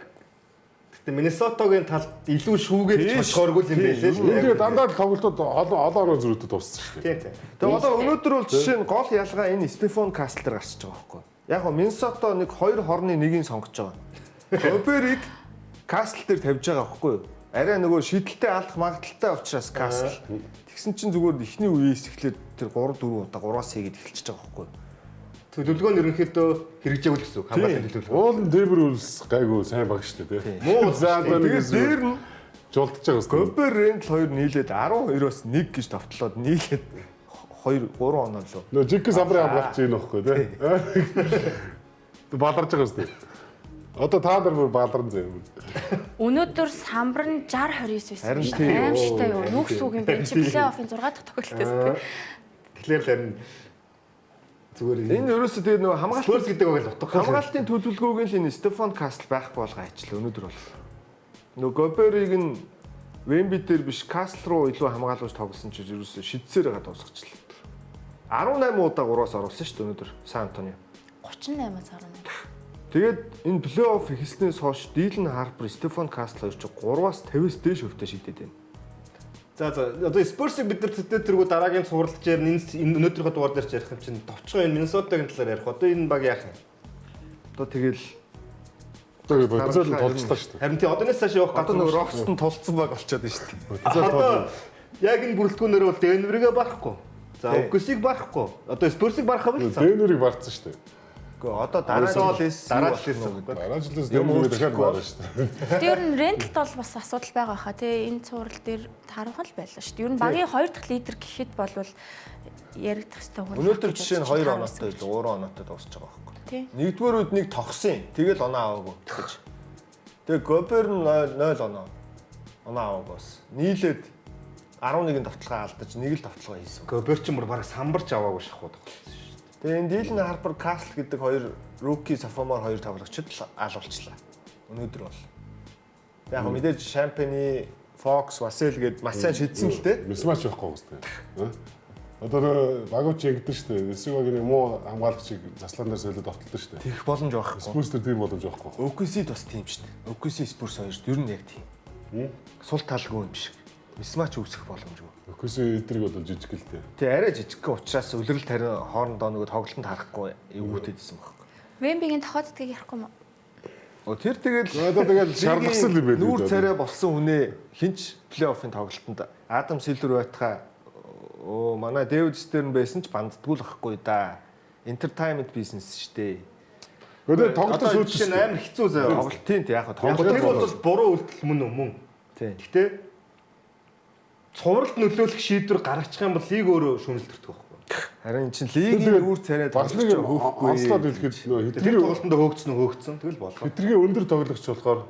гэтээ Миннесотогийн талд илүү шүүгээд Тийм шүү. чочхооргүй юм байлээ шүү Тэгээ дээ. дандаа л тоглолтууд олон олон оноо зөрүүтэй дууссан шүү дээ. Тийм тийм. Тэгээ одоо өнөөдөр бол жишээ нь гол ялгаа энэ Стефан Касл дээр гарчиж байгаа байхгүй. Яг гоо Миннесота нэг хоёр хорны нэгийг сонгож байгаа. Гоберийг Касл дээр тавьж байгаа байхгүй юу? Арай нөгөө шидэлтэй алдах магадaltaй учраас Касл. Тэгсэн чинь зүгээр эхний үеэс эхлээд тэр 3 4 удаа 3-аас хийгээд эхэлчихэж байгаа байхгүй юу? Төлөвлөгөө нь ерөнхийдөө хэрэгжээгүй л гэсэн үг. Хамгаалалтын төлөвлөгөө. Уул нь Тэмбер үлс гайгүй сайн баг шүү дээ тий. Муу За одоо нэг Тэгээд дээр нь жолдож байгаа юм. Гобер Рендл хоёр нийлээд 12-оос 1 гэж товтлоод нийлээд 2 3 оноо лөө. Нөө жинхэнэ самбарын хамгаалагч юм байхгүй тий. Баларж байгаа шүү дээ. Одоо та нар бүр баларн зэ. Өнөөдөр самбар нь 60 29 байсан. Харин шүү. тийм. Аимшигтай юу? Юу гэсэн үг юм бэ? Чи плей-оффын 6 дахь тоглолтоос тий. Тэгэхээр л харин зүгээр Энэ ерөөсөө тэгээд нөгөө хамгаалт Спурс гэдэг үг л утгагүй. Хамгаалтын төлөвлөгөөг нь л энэ Стефан Касл байхгүй болгоо ажил өнөөдөр бол. Нөгөө Гоберийг нь Вемби дээр биш Касл руу илүү хамгаалуулж тоглосон чинь ерөөсөө шидсээр байгаа дуусгачлаа. 18 удаа 3-аас оруулсан шүү дээ өнөөдөр Сан Антонио. 38-аас 18. Тэгээд энэ плей-офф эхэлснээс хойш Дилан Харпер, Стефан Касл хоёр чинь 3-аас 50-аас дээш хөвтэй шидэд байна. За за одоо Спурсыг бид нар зөтөө тэргүү дараагийн цувралд ярина. Энэ өнөөдрийнхөө дугаар дээр ч ярих юм чинь товчхон энэ Миннесотагийн талаар ярих. Одоо энэ баг яах юм? Одоо тэгэл Одоо бодцол тулчлаа шүү дээ. Харин тий одооноос цааш явах одоо газар нөгөө Рокстон тулцсан баг болчиход байна шүү дээ. Одоо яг энэ бүрэлдэхүүнээр бол Денвергээ барахгүй. За Тий. OKC-г барахгүй. Одоо Спурсыг барах юм л цаа. Дэнерийг барцсан шүү дээ. Үгүй одоо дараа жилээс Дараа жилээс юу болох вэ? Дараа жилээс Юм Дэнерийг дахиад өөрчлөхгүй барна шүү дээ. Гэтэ ер нь Рендлд бол бас асуудал байгаа хаа тий. Энэ цуврал дээр таархан л байлаа шүү дээ. Ер нь багийн хоёр дахь лидер гэхэд болвол яригдах хэрэгтэй хүн. Өнөөдөр жишээ нь 2 оноотой илүү 3 оноотой дуусч байгаа байхгүй. Тий. Нэгдүгээр үед нэг тогсон. Тэгэл оноо аваагүй гэж. Тэгээ Гобер нь 0 оноо. Оноо аваагүй бас. Нийлээд 11 давталгаа алдаж нэг л давталгаа хийсэн. Гобер ч юм уу бараг самбарч аваагүй шахуу тоглосон шүү. Тэгээ энэ Дилан Харпер Касл гэдэг хоёр rookie sophomore хоёр тоглогчид л алуулчлаа. Өнөөдөр бол. Яг хөө мэдээж Шампани, Fox, Васел гээд маш сайн шидсэн л дээ. Мисмач байхгүй юм шүү дээ. Одоо нөө багууч ингэдэж шүү дээ. Эсрэг багийн муу хамгаалагчийг заслаан дээр солиод авталдаг шүү дээ. Тэгэх боломж байхгүй. Спурс дээр тийм боломж байхгүй. OKC-д бас тийм шүү дээ. OKC Spurs хоёр ер нь яг тийм. Сул талгүй юм шиг. Mismatch үүсэх боломжгүй. OKC эдрэг бол жижиг л дээ. Тий, арай жижигхэн учраас үлрэлт харин хоорондоо нөгөө тоглолтод харахгүй эвгүүтэйдсэн байхгүй. Вембигийн тохиолдгийг ярихгүй юм уу? О тэр тэгэл Одоо тэгэл шарлагсан юм байл. Нүүр царай болсон хүнээ хинч плей-оффын тоглолтод Адам Силвер байтхаа оо манай Дэвид Стерн байсан ч банддаггүй л ахгүй да. Entertainment business шүү дээ. Тэгээ тоглолт Одоо сүйдсэн жишээ нь амар хэцүү заяа. Тоглолтын яг Яг тоглолт тэр бол буруу үйлдэл мөн үү мөн. Тий. Гэтэ цувралд нөлөөлөх шийдвэр гаргачих юм бол лиг өөрөө шүүмжлэлтэрдэг байхгүй. Харин эн чинь лигийн нүүр царай Бас нэг хөөхгүй. онцлоод хэлэхэд нөгөө Тэр хитрийн тоглолтонд хөөгцсөн нь хөөгцсөн тэгэл болоо. хитрийн өндөр тоглогч болохоор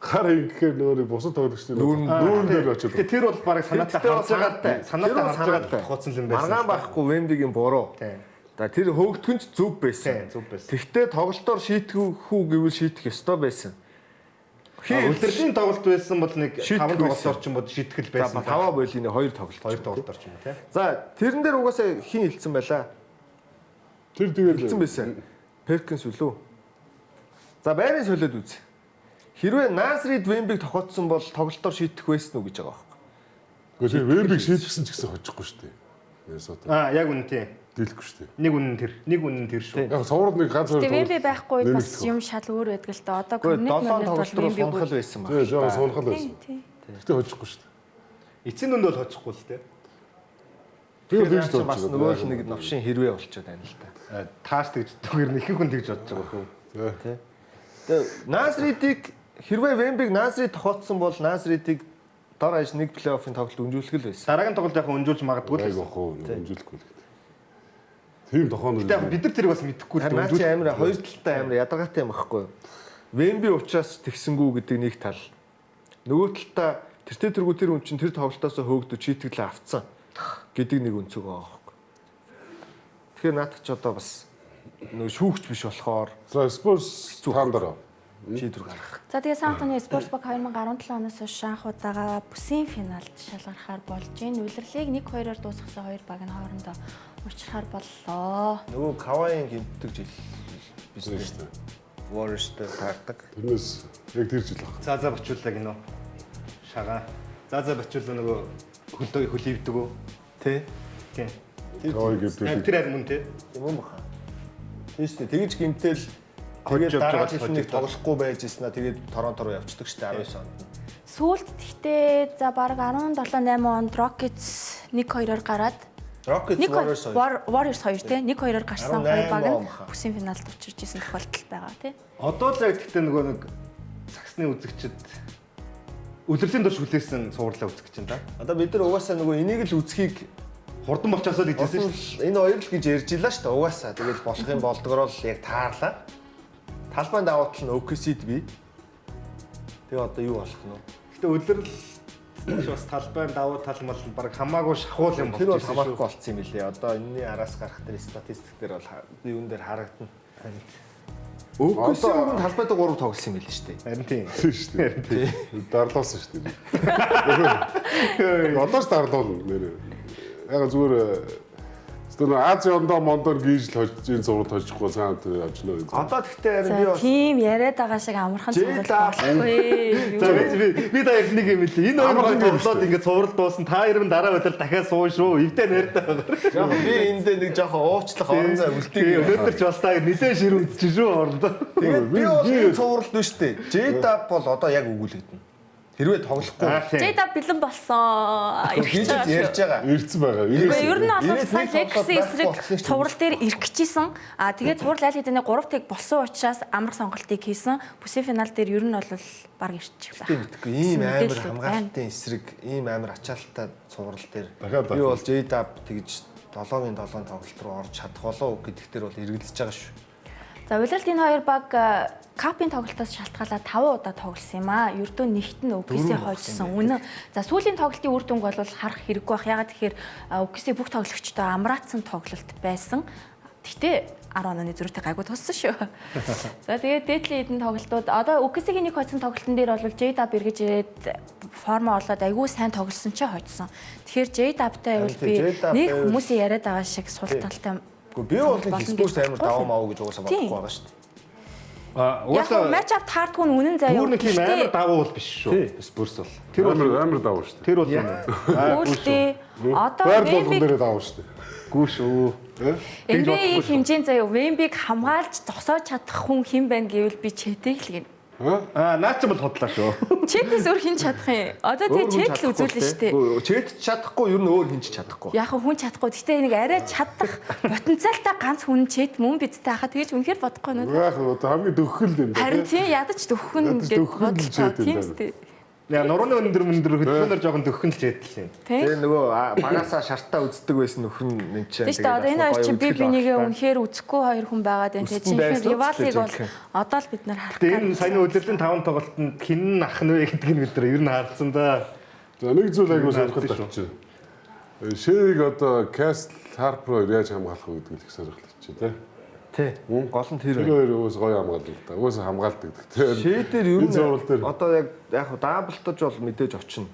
гар ингэхээр нөгөө нэг бусад тоглогчдын нүүрэн дээр очиод. Гэтэ тэр бол бараг санаатай харж байгаа санаатай харж байгаа тохиолдсон юм байсан. Маргаан байхгүй Вембигийн буруу. Тийм. За тэр хөөгдгөн ч зөв байсан. Тийм, зөв байсан. Тэгтээ тоглолтоор шийтгэх үү гэвэл шийтгэх ёстой байсан. Хин үлрэлийн тоглолт байсан бол нэг Шийтгэх 5 тоглолт байсан. орчим бод шийтгэл За байсан. таваа бойлын хоёр тоглолт. Хоёр тоглолт орчим тий. За тэрэн дээр угаасаа хин хилцэн байлаа. Тэр тэгэл Хилцэн байсан. Перкинс үлээ. За байрын солиод үз. Хэрвээ Насрид Вембиг тохиотсон бол тоглолтоор шийтгэх байсан уу гэж байгаа байхгүй. Гэхдээ тэр Вембиг шийдсэн ч гэсэн хожихгүй шүү дээ. Миннесота Аа яг үнэн тий. дийлэхгүй шүү дээ. Нэг үнэн тэр. Нэг үнэн тэр шүү. Яг цуврал нэг ганц хоёр Тэгээ Вемби байхгүй үед бас нэмэгдэх. юм шал өөр байдаг л да. Одоо Гэхдээ коммунит долоон мөрнөд бол тоглолт руу Вемби сунхал байсан Тийм, байна. жоохон сунхал байсан. Тийм. Гэтэ хожихгүй шүү дээ. Эцсийн дүнд бол хожихгүй л тий. Би бол Тэр тэгж чинь бас бодож нөгөө байгаа. л нэг новшин хэрвээ болчиход байна л да. Таас тэгж зүгээр нь ихэнх хүн тэгж бодож байгаа хөө. Тэ. Тэгээ Насридыг хэрвээ Вембиг Насрид тохиотсон бол Насридыг дор хаяж нэг плей-оффын тоглолт өнжүүлэх л байсан. Дараагийн тоглолт яг өнжүүлж магадгүй л. Яг байсан. ах уу, өнжүүлэхгүй л гэдэг. Тийм тохион Гэтэ яг бид нар тэрийг бас мэдэхгүй л Харин наа чи амар хоёр талтай амар ядаргаатай юм байхгүй юу? Вемби учраас тэгсэнгүү гэдэг нэг тал. Нөгөө талдаа тэртээ тэргүү тэр хүн чинь тэр тоглолтоос хөөгдөж шийтгэлээ авцсан гэдэг нэг өнцөг байгаа байхгүй. Тэгэхээр наадах ч одоо бас нөгөө шүүгч биш болохоор За Spurs Thunder. шийдвэр гаргах. За тэгээ Сан-Антонио Спорт баг 2017 оноос хойш анх удаага бүсийн финалд шалгархаар болж байна. Улирлыг 1-2-оор дуусгасан хоёр баг нь хоорондоо учрахаар боллоо. Нөгөө Кавайн гимтдэг жил биш Тийм үү? шүү дээ. Warriors-тэй таардаг. Тэрнээс яг тэр жил баг. За за бочуулаа гинөө. Шагаа. За за бочуулаа нөгөө хөлдөө хөл ивдэг үү? Тэ? Тийм. Кавай Яг гэдэг. тэр харин мөн тий. Тийм юм баха. Тийм шүү дээ. Тэгэж гимтэл Хожиж тэгээд явж дараа байгаа жил нэг хожигдоод. тоглохгүй байж ирсэн аа тэгээд Торонто руу явчихдаг шүү дээ 19 онд. Сүүлд тэгтээ за баг 17 8 онд Rockets 1-2-оор гараад Rockets 1 Warriors 2. Warriors 2 тий 1-2-оор гарсан 18 хоёр баг он нь баха. бүсийн финалд учирч исэн тохиолдол байгаа тий. Одоо л яг тэгтээ нөгөө нэг саксны үзэгчд үлрэлийн турш хүлээсэн цувралаа үзэх гэж байна да. Одоо бид нар угаасаа нөгөө энийг л үзхийг Хурдан болчоосоо л гэж хэлсэн шүү дээ. энэ хоёр л гэж ярьж илаа шүү дээ. Угаасаа тэгэл болох юм болдгороо л яг таарлаа. Талбайн давуу тал нь OKC-д би. Тэгээ одоо юу болох нь вэ? Гэтэ үлрэл бас талбайн давуу тал мал баг хамаагүй шахуул юм Тэр бол болж ирсэн шүү. хамаарахгүй болцсон юм билээ. Одоо энэний араас гарах тэр статистик дээр бол юун дээр харагдана. OKC Одоо- өмнө талбайд 3 тоглосон юм билээ шүү дээ. Харин тийм. Тийм шүү дээ. Дарлуулсан шүү дээ. Одоо ч дарлуулна нэрээ. Яг зүгээр зөв нөө Ази ондоо мондоор гийж л хожиж энэ зураг хожихгүй сайн тэр очно. Одоо тэгтээ харин би За бас тийм яриад байгаа шиг амархан Жил цуврал болохгүй. За би би та яг нэг юм хэлээ. Энэ хоёр Амархан юм тоглоод ингээд цуврал дуусна. Та хоёр нь дараа өдөр дахиад сууна шүү. Эвдээ нэртэй байгаа. жоохон би эндээ нэг жоохон уучлах орон зай Тэгээ үлдээе. өнөөдөр ч бас та нэлээд ширүүн үзчих шүү орондоо. Тэгээд би бол энэ цуврал биш үү? J-Dub бол одоо яг өгүүлэгдэнэ. Хэрвээ тоглохгүй Аа, тийм. J-Dub бэлэн болсон. хийж ярьж байгаа. Ирцэн байгаа. Үгүй ер нь бол Ирээс сая нэг тоглолт Lakers-ийн байхгүй эсрэг болсон шүү дээ. цуврал дээр ирэх гэжсэн. Аа тэгээд цуврал аль хэдийн 3 тэг болсон учраас амрах сонголтыг хийсэн. Бүсийн финал дээр ер нь бол баг ирчих байх. Тийм мэдгүй ийм амар Мэдээлэл байна. хамгаалтын эсрэг ийм амар ачаалттай цуврал дээр Дахиад би бол J-Dub тэгж 7-гийн 7 тоглолт руу орж чадах болов уу гэдэг дээр бол эргэлзэж байгаа шүү. За улиралд энэ хоёр баг капын тоглолтоос шалтгаалаад 5 удаа тоглосон юм аа. Ердөө нэгт нь OKC Дөрөв хожсон. Үнэн. За сүүлийн тоглолтын үр дүнг бол харах хэрэггүй бах. Ягаад тэгэхээр OKC бүх тоглогчдоо амраацсан тоглолт байсан. Гэтэ 10 онооны зөрүүтэй гайгүй туссан шүү. За тэгээд дээдлийн хэдэн тоглолтууд одоо OKC-гийн нэг хоцсон тоглолтын дээр бол J-Dub эргэж ирээд форма олоод айгүй сайн тоглосон ч хоцсон. Тэгэхээр J-Dub-тай байвал би J-Dub нэг байвал- хүмүүсийн яриад байгаа шиг сул талтай Гэхдээ би бол нэг болно гэж Spurs амар бодохгүй даваа л. мав гэж угаасаа Тийм. бодохгүй байгаа шүү дээ. А Яг угаасаа матч ап таардгүй нь үнэн заяа. бүр нэг тийм амар давуу бол биш шүү. Spurs бол. Тэр бол амар давуу шүү дээ. Тэр бол үнэн. Үлдээ. Одоо Байр болгон Вембиг дээрээ давуу шүү дээ. Гүү шүү. NBA-ийн хэмжээнд заяа Вембиг хамгаалж зогсоож чадах хүн хэн байна гэвэл би Четийг л гин. Аа наа чи бол худлаа шүү. Четээс өөр хэн чадах юм? Одоо тэгээ Чет л үзүүлнэ шүү дээ. Чет чадахгүй ер нь өөр хин ч чадахгүй. Яг хүн чадахгүй. Гэтэ нэг арай чадах потенциалтай ганц хүн Чет мөн бидтэй хахад тэгэж үнэхээр бодохгүй нөө. Яг одоо хамгийн дөхөл юм Харин тийм ядаж дөхөн Ядаж гэж дөхөн л бодлоо. Чет юм Тийм байна. үстэй. Яа нурууны өндөр өндөр хөдөлгөөнөөр жоохон дөхөн л жээтэл юм. Тийм. Тэгээ нөгөө багасаа шартаа үздэг байсан нөхөр нь нэг чинь. Тийм шүү дээ. Одоо энэ хоёр чинь би бинийгээ үнэхээр үзэхгүй хоёр хүн байгаад байна. Тэгээ Үссэн байсан жинхэнэ ривалыг бол жинхэнэ. одоо л бид нар харах Тэгээ энэ саяны удирдлагын таван тоглолтод хэн нь ах нь вэ гэдгийг нь бид нар ер нь харсан да. За нэг зүйл айгүй Ер нь сонирхолтой болчих. Шээг одоо Касл Харпер хоёр яаж хамгаалах вэ гэдэг л их сонирхолтой чи тий. Тий. Гол нь тэр Тэр байна. хоёр уус гоё хамгаалдаг л да. Уус хамгаалдаг тий. Шээ дээр ер Энэ зурвал дээр. нь одоо яг яг хуу даблтаж бол мэдээж очино.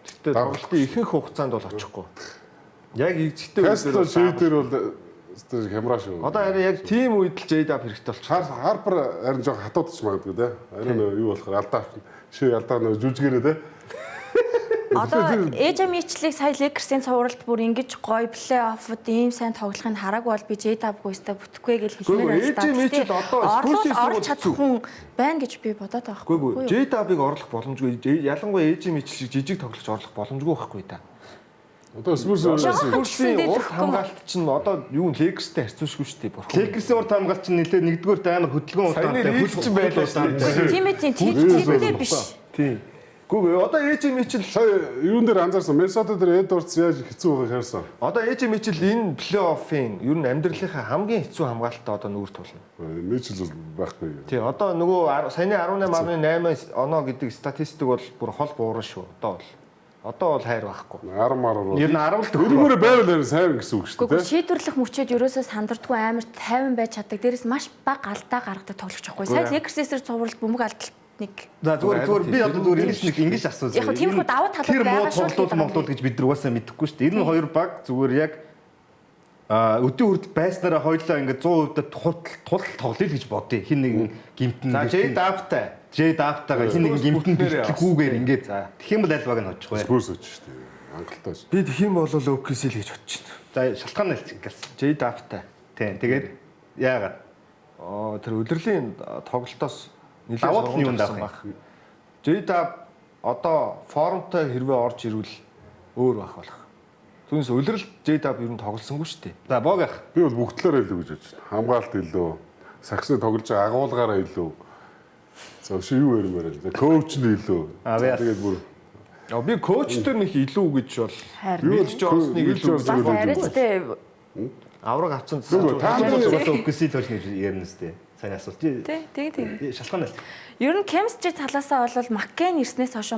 Гэхдээ Даблтаж. тоглолтын ихэнх хугацаанд бол очихгүй. Яг эзэгтэй Касл шээ дээр бол өстой хямраа шүү. Одоо харин яг тийм үед л J-Dub хэрэгтэй болчих. Харпер харин жоох хатуудчих магадгүй тий. Харин нөгөө юу болохоор алдаа авчихна. Шээ алдаа нөгөө жүжигээрээ тий. Одоо Эжа Мичлийг сая Lakers-ийн цувралд бүр ингэж гоё плей-оффд ийм сайн тоглохыг хараагүй бол би J-Dub-гүй өстой бүтэхгүй гэж хэлмээр Үгүй, байна л да. AJ Mitchell одоо Spurs-ийн орлол орж сургууль чадах хүн байна гэж би бодоод байгаа Үгүй байхгүй үгүй. юу? J-Dub-ыг орлох боломжгүй. Ялангуяа AJ Mitchell шиг жижиг тоглогч орлох боломжгүй байхгүй та. Одоо Spurs Жохон Spurs-ийн гэсэндээ урд зөхгүй юм. хамгаалт чинь одоо юу Lakers-тэй харьцуулшгүй шүү дээ. Бурхан. Lakers-ийн урд хамгаалт чинь нэлээ нэгдүгээрт амар хөдөлгөөн Саяны удаантай Reeves чинь байлаа шүү дээ. Тийм ээ тийм Хөл- тиймтэй биш. Тийм. Үгүй үгүй. Одоо AJ Mitchell сая юун дээр анзаарсан Миннесота дээр Эдвардс яаж хэцүү байгааг харсан. одоо AJ Mitchell энэ плей-оффын ер нь амьдралынхаа хамгийн хэцүү хамгаалтаа одоо нүүр тулна. Мичл бол байхгүй. Тий, одоо нөгөө саяны 18.8 оноо гэдэг статистик бол бүр хол буурна шүү. Одоо бол хайр байхгүй. 10 мар руу. Ер нь 10 л дөхөх. Өргөөрөө байвал харин сайн гэсэн үг шүү Үгүй дээ. шийдвэрлэх мөчөд ерөөсөө сандардгүй амар тайван байж чаддаг. Дээрээс маш бага алдаа гаргадаг тоглогч байхгүй. Сая Lakers эсрэг цувралд бөмбөг алдалт нэг За зүгээр зүгээр би одоо зүгээр ингэж нэг ингэж асуусан. Яг хөө тиймэрхүү давуу талууд Тэр муу байгаа шүү тоглолт гэдэг моглол гэж бид нар угаасаа мэдэхгүй шүү дээ. Энэ хоёр баг зүгээр яг өдөө хүртэл байснараа хоёлаа ингээд 100% тул тул тоглоё л гэж бодъё. Хин нэгэн гимтэн. За J-Dub-тай. J Dub-тайгаа хин нэгэн гимтэн Бүгднээрээ бэлтгэлгүйгээр ингээд За. тэгэх юм бол аль баг нь очих вэ? Spurs өч шүү дээ. Хангалттай ш. Би тэгэх юм бол OKC л гэж бодож байна. За шалтгаан нь аль гэсэн. J-Dub-тай. Тийм. Тэгээд яагаад? Аа тэр өдөрлийн тоглолтоос нэлээд Давуу тал нь юунд сургамж авсан авах байх. J-Dub одоо формтой хэрвээ орж ирвэл өөр байх болох. Түүнээс өдрөл J-Dub ер нь тоглосонгүй шүү дээ. За бог ах. Би бол бүгд талаараа илүү гэж бодож байна. Хамгаалт илүү, саксны тоглож байгаа агуулгаараа илүү. За өшөө юу ярмаар л. Коуч нь илүү. А, За, би- Тэгээд бүр Яа би коуч дээр нэг илүү гэж бол Харин. Мич Джонсныг Мич илүү Джонсныг бас илүү арай ч тэ авраг авсан Үгүй, та Та нар угаасаа OKC л болж гэж ярина сте. Сайн асуулт. тий тэг тэг. Шалтгаан аль? Ер нь chemistry талаасаа бол Маккен ирснээс хойш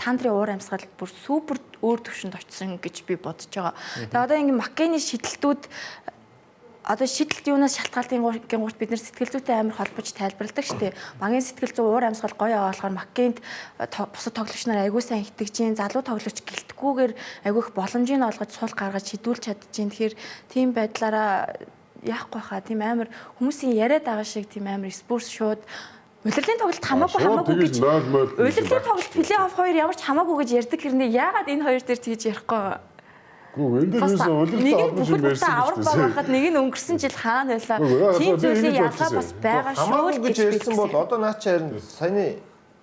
Тандрын уур амьсгал бүр супер өөр төвшөнд очсон гэж би бодож байгаа. Тэгээ одоо ингэ Маккений шидэлтүүд одоо шидэлт юунаас шалтгаалдаг гингуут бид нар сэтгэл зүйтэй амар холбож тайлбарладаг штеп. Багийн сэтгэл зүй уур амьсгал гоё яваа болохоор Маккенд бусад тоглогч нар айгүй сайн итгэж чинь, залуу тоглогч гэлтгүүгээр айгүй их боломжийг олгож сул гаргаж шидүүлж чадчихээн. Тэгэхээр тийм байдлаараа яахгүй хаа тийм амар хүмүүсийн яриад байгаа шиг тийм амар Спурс шууд Улирлын тоглолт хамаагүй Шууд хамаагүй тэгэж гэж 0 0 Улирлын тоглолт плей-офф хоёр ямар ч хамаагүй гэж ярьдаг хэрнээ яагаад энэ хоёр дээр тэгж ярихгүй вэ? Гүү энэ дээр Бас юусэн нэг улиралтай нь холбож юм бүхэл ярьсан бүтэн авраг шүү баг дээ. байхад нэг нь өнгөрсөн жил хаана байлаа. Үгүй, яа, Тийм би зүйлийн ингэж ялгаа бодсон бас юм. байгаа шүү Хамаагүй л гэж гэж би ярьсан бол одоо наа чи харин саяны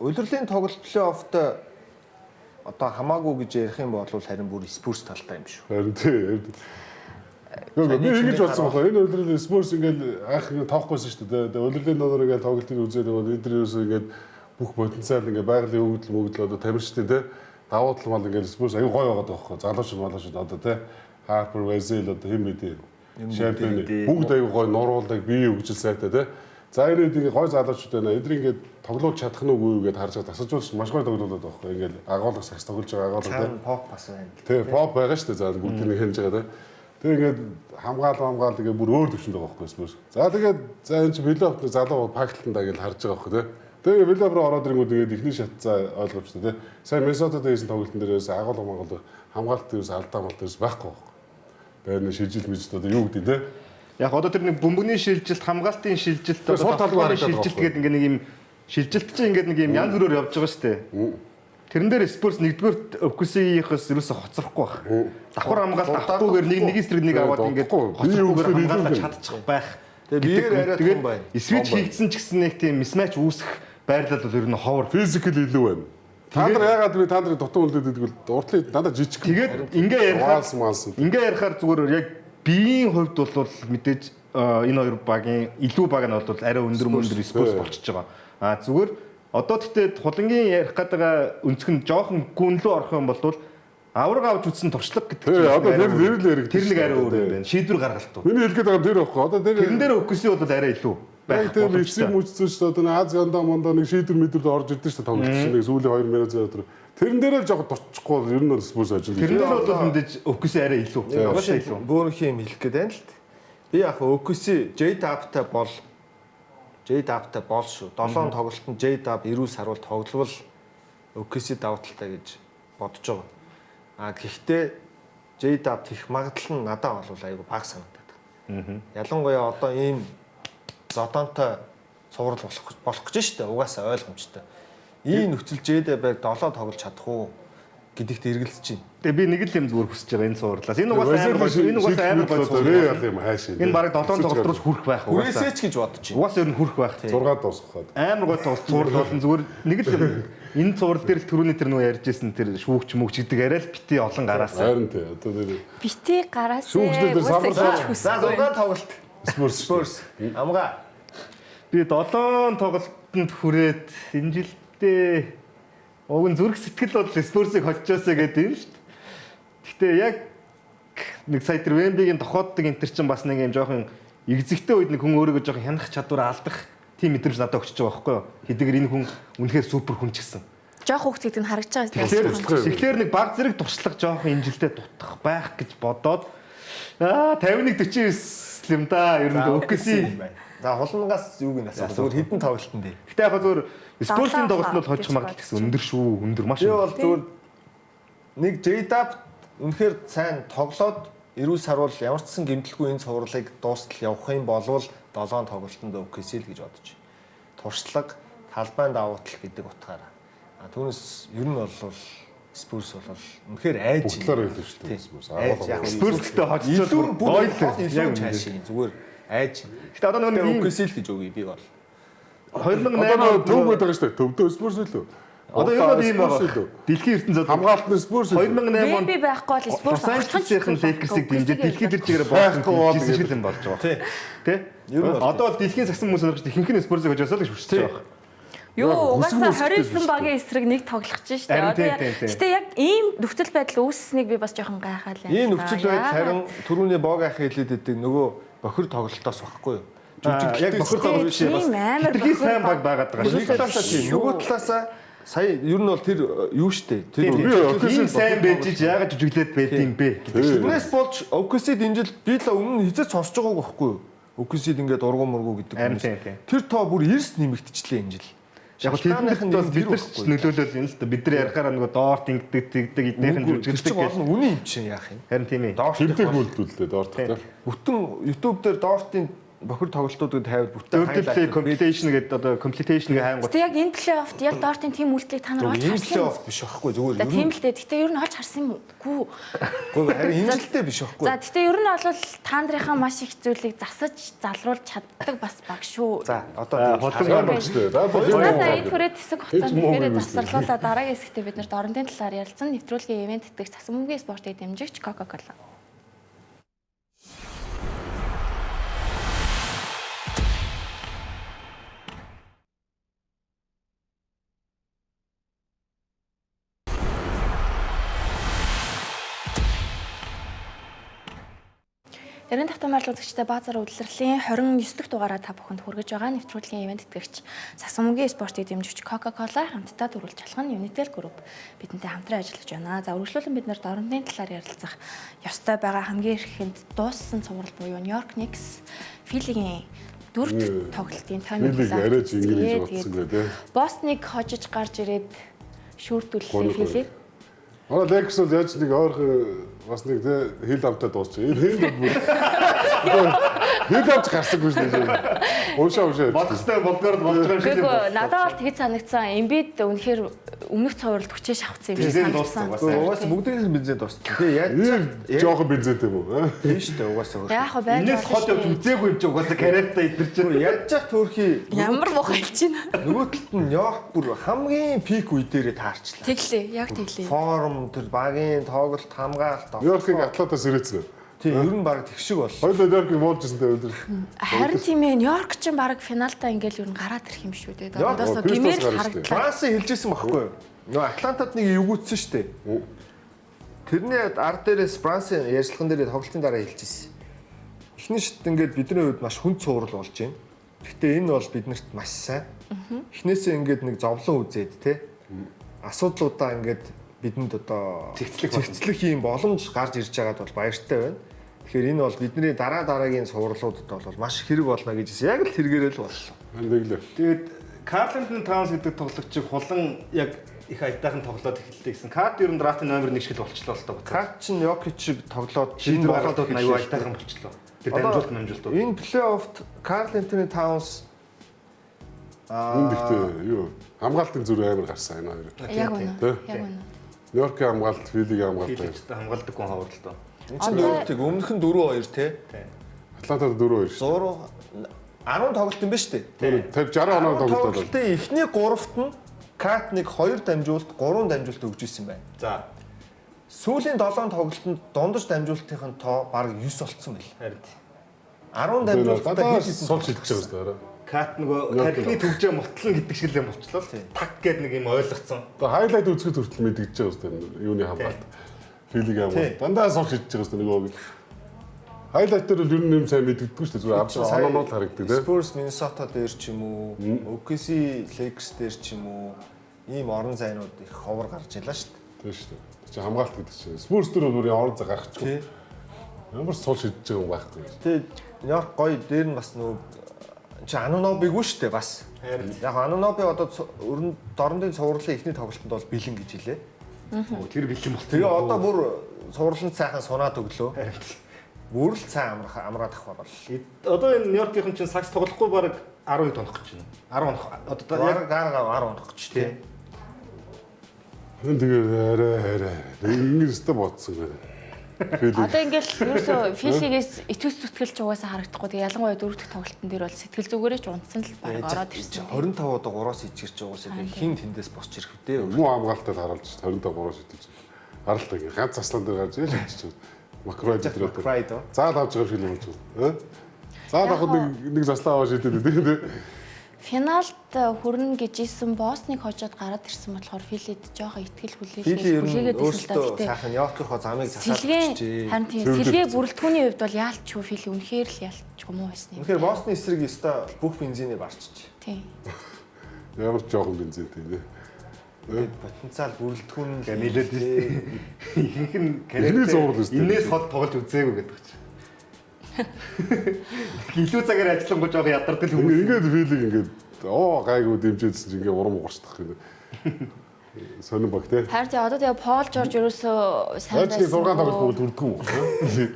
улирлын тоглолт плей-оффтой одоо хамаагүй гэж ярих юм бол харин бүр Spurs талтай юм шүү. Харин тий. Гүү би ингэж бодсон байхгүй. Энэ улирлын Spurs ингээд анх ингээд тоохгүй шүү дээ. Тэгээ улирлын донор ингээд тоглолтыг үзээд байгаа эдгээр ерөөсөө ингээд бүх потенциал ингээд байгалийн өгдөл мөгдөл одоо тамирчдын тий давуу тал мал ингээд Spurs аюу гоё байгаад байгаа байхгүй. Залуучууд малуучууд одоо тий Harper, Wesley одоо хэн мэдээ. Шампион бүгд аюу гоё нуруулдаг, бие хөгжил сайтай тий. За энэ үед ингээд гоё залуучууд байна. Эдгээр ингээд тоглуулж чадах нь үгүй юу гэдээ харж байгаа. Тасалжуулж маш гоё тоглуулад байгаа байхгүй. Ингээд агуулга сагс тоглож байгаа агуулга тий. Цаана поп бас байна. Тий, поп байгаа шүү дээ. За бүгдийг хэмж байгаа тий. Тэгээ ингээд хамгаал хамгаал ингээд бүр өөр төвшөнд байгаа байхгүй Spurs. За тэгээд за энэ чи плей-офф нэг залуу пакталтандаа гэж харж байгаа байхгүй тий. Тэгээ плей-офф руу ороод ирэнгүүт тэгээд эхний шатцаа ойлгомжтой тий. Сайн Миннесотад хийсэн тоглолтын дээрээс агуулга монгол хамгаалт дээрээс алдаа малт дээрээс байхгүй байхгүй. Байрны шижил мижил одоо юу гэдэг тий. Яг одоо тэр нэг бөмбөгний шилжилт, хамгаалтын шилжилт, Тэр сул талгүй тоглоомын харагдаад байгаа шилжилт байхгүй. гэдэг ингээ нэг юм шилжилт чинь ингээд нэг юм янз бүрээр явж байгаа шүү дээ. Тэрэн дээр Spurs нэгдүгээр OKC-ийнхээс ерөөсө хоцрохгүй байх. Давхар хамгаалт авахгүйгээр нэг нэг эсрэг нэг аваад ингээд Дутахгүй. хоцрохгүйгээр Бие хамгаалаад өгсөөр чадчих байх. Тэгээ биеэр арай Тэгээд том байна. Switch хийгдсэн ч гэсэн нэг тийм mismatch үүсэх байрлал бол ер нь ховор. Физикал илүү байна. Та нар яагаад би та нарын дутуу үлдээд идэгвэл уртлын дандаа жижиг. Тэгээд ингээ ярихаар Маалс маалс. ингээ ярихаар зүгээр яг биеийн хувьд бол мэдээж энэ хоёр багийн илүү баг нь бол арай өндөр мөндөр Spurs болчихж байгаа. А зүгээр одоо тэгтээ хулангийн ярих гэдэг өнцг нь жоохон гүнлүү орох юм бол авраг авч үзсэн туршлага гэдэг Тий, чинь одоо арай тэр өөр. тэр л яригдчих Тэр нэг арай шүү өөр дээ. юм байна. Шийдвэр гаргалтууд. Миний хэлгээд байгаа тэр байхгүй. Одоо тэр Тэрэн дээр OKC бол арай илүү Яг байх тэр боломжтой. эцсийн мүчсэн шүү дээ. Одоо нэг Аз яндаа мандаа нэг шийдвэр мэдрэл орж ирдэ шүү дээ. Тоглолт чинь нэг сүүлийн 2 минут зөө өдөр. Тэрэн дээр л жоохон дутчихгүй бол ер нь бол Spurs ажил. Тэрэн дээр бол мэдээж OKC арай илүү. Угаасаа илүү. Бөөрөнхий юм хэлэх гээд байна л т. Би яг OKC J-Dub-тай бол J-Dub-тай бол шүү. 7 тоглолтод J-Dub эрүүл саруул тогловол OKC давуу талтай гэж бодож байгаа. А гэхдээ J-Dub тех магадлал нь надад бол айгүй бага санагдаад байна. Ялангуяа одоо ийм зодоонтой цуврал болох гэж шүү дээ. Угаасаа ойлгомжтой. Ийм нөхцөл J-Dub-ыг 7 тоглож чадах уу гэдэгт эргэлзэж байна. Тэгээ би нэг л юм зүгээр хүсэж байгаа энэ цувралаас. Энэ угаасаа амар гоё. Энэ угаасаа амар гоё цуврал. Реал юм хайшаа. Энэ бараг 7 тоглолт руу хүрэх байх угаасаа. Хүрээсэй ч гэж бодож байна. Угаасаа ер нь хүрэх байх. 6 дуусгах. Амар гоё тоглолт цуврал болно. Зүгээр нэг л юм. Энэ цуврал дээр л түрүүний тэр нөгөө ярьжсэн тэр шүүгч мүгч гэдэг арай л бити олон гараасаа. Харин тий. Одоо тэр Бити гараасаа. Шүүгчдээ тэр самбар За 6 тоглолт. Spurs. Spurs. Амгаа. Би 7 тоглолтод хүрээд энэ жилдээ уг нь зүрх сэтгэл бол Spurs-ыг холжоосаа гэдэг юм шүү дээ. Гэтэ яг нэг сая тэр Wemby-гийн тохиоддаг энэ төр чинь бас нэг юм жоохон эгзэгтэй үед нэг хүн өөрийгөө жоохон хянах чадвар алдах тийм мэдрэмж надад өгчөж байгаа байхгүй юу? Хэдийгээр энэ хүн үнэхээр супер хүн ч гэсэн. Жоох хүүхд гэдэг нь харагдаж байгаа Тэгэхээр юм. туршлага юм. тэгэхээр нэг баг зэрэг туршлага жоохон энэ жилдээ дутах байх гэж бодоод 51 49 юм да. Ер нь OKC. байна. За хулангаас юуг нь асуу. Зүгээр хэдэн тоглолтын дээр. Гэтэ яг хаа зүгээр Spurs-ийн тоглолт нь бол хожих гэж магадлал гэсэн өндөр шүү. Өндөр маш Би өндөр. бол зүгээр нэг J-Dub үнэхээр сайн тоглоод эрүүл саруул ямар ч сан гэмтэлгүй энэ цувралыг дуустал явах юм болвол 7 тоглолтод OKC л гэж бодож байна. Туршлага, талбайн давуу тал гэдэг утгаараа. А түүнээс ер нь бол Spurs бол үнэхээр айж Бүгд талаар илүү шүү дээ Spurs. Айж яг Spurs гэхдээ хожчихвол илүү бүр гоё л. илүү Яг үнэ. чааш юм зүгээр айж. Гэтэ одоо нөгөө нэг ийм OKC л гэж өгье би бол. 2008 Одоо онд төв байдаг шүү дээ. Төвдөө Spurs илүү. Одоо ер нь бол ийм Spurs байгаа. илүү. Дэлхийн ертөнцид Хамгаалт нь Spurs илүү. 2008 онд Вемби байхгүй бол Spurs Лос Анжелесийн Lakers-ыг дэмжиж дэлхийд тэр чигээр Байхгүй бол Бостон шиг юм болж байгаа. Тий. Тэ? Ер нь бол Одоо бол дэлхийн сагсан хүмүүс сонирхож ихэнх нь Spurs-ыг хожоосоо л гэж хүсэж байгаа. Юу Хүсэг угаасаа хүсдэг 29 багийн эсрэг нэг тоглох чинь шүү дээ. Харин Одоо тийм, тийм, тийм. Гэтэ яг ийм нөхцөл байдал үүссэнийг би бас жоохон гайхаал юм. Ийм нөхцөл байдал харин түрүүний бог ах хэлээд байдаг нөгөө бохир тоглолтоос багхгүй юу? Яг бохир тоглолт биш бас. Тийм, амар Хитрхи бохир сайн баг баг. байгаад байгаа Нэг шүү. талаасаа тийм, нөгөө талаасаа сая ер нь бол тэр юу штэ. Тэр Би Тийм сайн байж ич яагаад жүжиглээд байд юм бэ гэдэг. Тэрнээс болж OKC-д энэ жил би л өмнө нь хизээ сонсож байгааг байхгүй юу? OKC-д ингээд ургу мургу гэдэг Харин хүмүүс. тийм, тийм. Тэр тоо бүр эрс нэмэгдчихлээ энэ жил. Яг л Шалтгааных тэдэнд нь бас тэр бид нар ч байхгүй. нөлөөлөл юм л да. Бид нар ярихаараа нөгөө доорт ингэдэг тэгдэг эднийх нь Үгүй, тэр жүжиглдэг чинь гол гэх. нь үнэн юм чинь яах юм? Харин тийм ээ. Дорт Тэмдэг үлдүүлдэ дорт тий. бүтэн YouTube дээр Дортын бохир тоглолтуудыг тавиад бүтэн Dirty play completion гэдэг одоо completion гэх хайнгууд Гэтэ яг энэ плей-оффт яг Дортын тим үйлдэлийг та нар олж Энэ харсан юм уу? плей-офф биш байхгүй зүгээр За ер тийм нь л дээ. Гэтэ ер нь олж харсан юм уу? Гүү. Үгүй харин энэ жилдээ биш байхгүй. За гэтэ ер нь бол та нарынхаа маш их зүйлийг засаж залруулж чаддаг бас баг шүү. За одоо холон Баг шүү дээ. За За за энэ түрээ тэсэг Хэд хугацаанд муу тэгэхээр юм бэ? завсарлуулаа дараагийн хэсэгтээ бид нарт орондын талаар ярилцсан нэвтрүүлгийн ивент тэтгэгч цасан мөнгөний спортыг дэмжигч Coca-Cola. Эрен тавтан морил үзэгчтэй Баазар удирдлагын 29 дахь дугаараа та бүхэнд хүргэж байгаа нэвтрүүлгийн ивент тэтгэгч Сасан мөнгөний спортыг дэмжигч Coca-Cola хамтдаа төрүүлж алах нь Unitel Group бидэнтэй хамтран ажиллаж байна. За үргэлжлүүлэн бид нарт орондын талаар ярилцах ёстой байгаа хамгийн ихэнд дууссан цуврал буюу New York Knicks Philly-гийн дөрөв дэх тоглолтын тоймог Филиг арай ч ингэж гэж бодсонгүй тий. Бостоныг хожиж гарч ирээд шүүрдүүллээ Гоног Philly. Манай Lakers бол яаж нэг ойрхон бас нэг тий хил амтай дуусчих. Энэ хил бүр. Хэл авч гарсангүй шүү дээ. Уушаа уушаа. Болох ёстой болдгоор нь болж байгаа юм шиг л Үгүй надад бол тэгж санагдсан. Эмбид үнэхээр өмнөх цувралд хүчээ шавхсан юм шиг Бензин дууссан санагдсан. угаасаа. Угаасаа бүгдийн л бензин дууссан. Тэгээ яаж Ийм жоохон бензинтэй юм уу? тийм шүү дээ угаасаа. Яах вэ байж Энэс хол явж үзээгүй юм чи угаасаа карьертаа идэрч байна. Яаж ч төрхий Ямар муухай хэлж байна. нөгөө талд нь Нью-Йорк бүр хамгийн пик үе дээрээ таарчлаа. Тэглээ, яг тэглээ. Форм тэр багийн тоглолт хамгаалт. Нью-Йоркийг Атлантаас ирээцсэн. Тийм ер нь баг тэг шиг боллоо. Хоёулаа Нью-Йоркийг буулж ирсэн тэ өндөр. Харин тийм ээ, Нью-Йорк ч баг финалдаа ингээл ер нь гараад ирэх юм шүү дээ. Нью-Йорк Одоос Пистонс гимээр л гарна шүү дээ. харагдлаа. Францын хэлжсэн байхгүй юу? Нөгөө Атлантад нэг эвгүүцсэн шүү дээ. Тэрний ард дээрээс Францын ярьцлаган дээр тоглолтын дараа хэлжсэн. Эхний шат ингээд бидний хувьд маш хүнд цуврал болж байна. Гэхдээ энэ бол биднэрт маш сайн. Эхнээсээ ингээд нэг зовлон үзээд те асуудлуудаа ингээд бидэнд одоо Цэгцлэх цэгцлэх юм боломж гарч ирж байгаад бол баяртай байна. Тэгэхээр энэ бол бидний дараа дараагийн цувралуудад бол маш хэрэг болно гэж хэлсэн. Яг л тэргээрээ л боллоо. Тэглээ. Тэгээд Карл Антони Таунс гэдэг тоглогчийг хулан яг их аятайхан тоглоод эхэллээ гэсэн. Карт ер нь драфтын номер 1 шиг л болчлоо л доо. Карт чинь Йокич шиг тоглоод Шийдвэр болоод гаргалтууд нь аюу аятайхан болчлоо. Тэр дамжуулт дамжуултууд. Энэ плей-оффт Карл Антони Таунс Үнд ихтэй юу хамгаалтын зүрх амар гарсан энэ хоёр. Яг үнэ. Тэ? Яг үнэ. Нью-Йоркийн хамгаалт, Филигийн хамгаалт. Филипстэй хамгаалдаггүй ховор л доо. энэ чинь өөртөө өмнөх нь 4-2 те. Атлантад 4-2 шүү. 6 10 тоглолт юм ба шүү дээ. 50 60 оноо тоглолтод. Тоглолтын эхний гуравт нь Кат нэг 2 дамжуулалт, 3 дамжуулалт өгч ирсэн байна. За. Сүүлийн 7 тоглолтод дундаж дамжуулалтын тоо бараг 9 болцсон байл. Харин. 10 дамжуулалтаа Дандаа хэд хэдэн сул шидэж байгаа шүү дээ. Кат нөгөө тархины төвжээ мутлан гэдэг шиг л юм болчлоо л. Так гээд нэг юм ойлгоцсон. Одоо хайлайт үзэхэд хүртэл мэдгэж байгаа шүү дээ. Юуны хамгаалт. Филигийн хамгаалт. Дандаа сул шидэж байгаа шүү дээ нөгөө. Хайлайт дээр бол ер нь юм сайн мэддэггүй шүү дээ. Зүгээр авч оноо л харагддаг тий. Spurs Minnesota дээр ч юм уу, OKC Lakers дээр ч юм уу ийм орон зайнууд их ховор гарч илаа шүү дээ. Тийм шүү дээ. Тэр чинь хамгаалт гэдэг чинь. Spurs дээр бол бүр орон зай гаргачихгүй. Ямар сул шидэж байгаа юм байхгүй. Тэгээ Нью-Йорк гоё дээр нь бас нөгөө чи Анунобиг үү шүү дээ бас. Харин. Яг Ануноби одоо өрн дорндын цувралын эхний тоглолтод бол бэлэн гэж хэлээ. Тэр бэлэн болцсон. Тэгээ одоо бүр цувраланд сайхан сунаад өглөө. Харин. Бүр л сайн амрах амраад авах бол. Одоо энэ Нью-Йоркийнхэн чинь сакс тоглохгүй баг 12 тонох гэж байна. 10 онох. Одоо яг Яг гар гар 10 онох гэж тий. Энэ тэгээ арай арай. Ингэж өстө бодсон байна. Филиг. Одоо ингээл ерөөсөө Филигээс итгэж зүтгэлч угаасаа харагдахгүй. Тэгээ ялангуяа дөрөв дэх тоглолтын дээр бол сэтгэл зүгээрээ ч унтсан л баг ороод ирсэн. 25 одоо 3-аас ижгэрч угаасаа тэгээ хин тэндээс босч ирэх үү. Муу хамгаалтад харуулж 25 3 шидэж. Харалт ингээ ганц заслан дээр гарч ил шидэж. Макройд дээр. Макрайд оо. Заал авч байгаа юм шиг л болж байна. Заал авахд нэг нэг заслаа аваа шидэд тийм. Финалд хүрнэ гэж исэн Босныг хожоод гараад ирсэн болохоор Филид жоохон итгэл Фили ер нь хүлээгээд байсан л да. өөртөө Гэтэ сайхан Нью-Йоркийнхоо замыг засаад сэлгээ өчжээ. харин тийм сэлгээ бүрэлдэхүүний хувьд бол яалтчгүй Фили үнэхээр л яалтчгүй муу байсан юм. Үнэхээр Босны эсрэг өстой бүх бензиний барчиж. Тийм. Ямар ч жоохон бензинтэй тийм. Тэгээд потенциал бүрэлдэхүүн нь Гэ нилээд ихэнх нь Эхний зурвал үстэй. Энээс хол тоглож үзээгүй гэдэг чинь. Илүү цагаар ажиллангуй жоох ядардаг л хүмүүс. Ингээд филиг ингээд оо гайгүй дэмжижсэн чинь ингээд урам угарчдах юм. Сонин баг те. Харин тийм одоо тэгээ Пол Жорж ерөөсөө сайн Яаж нэг 6 тоглолт байсангүй. бүгд хүрдэггүй юм.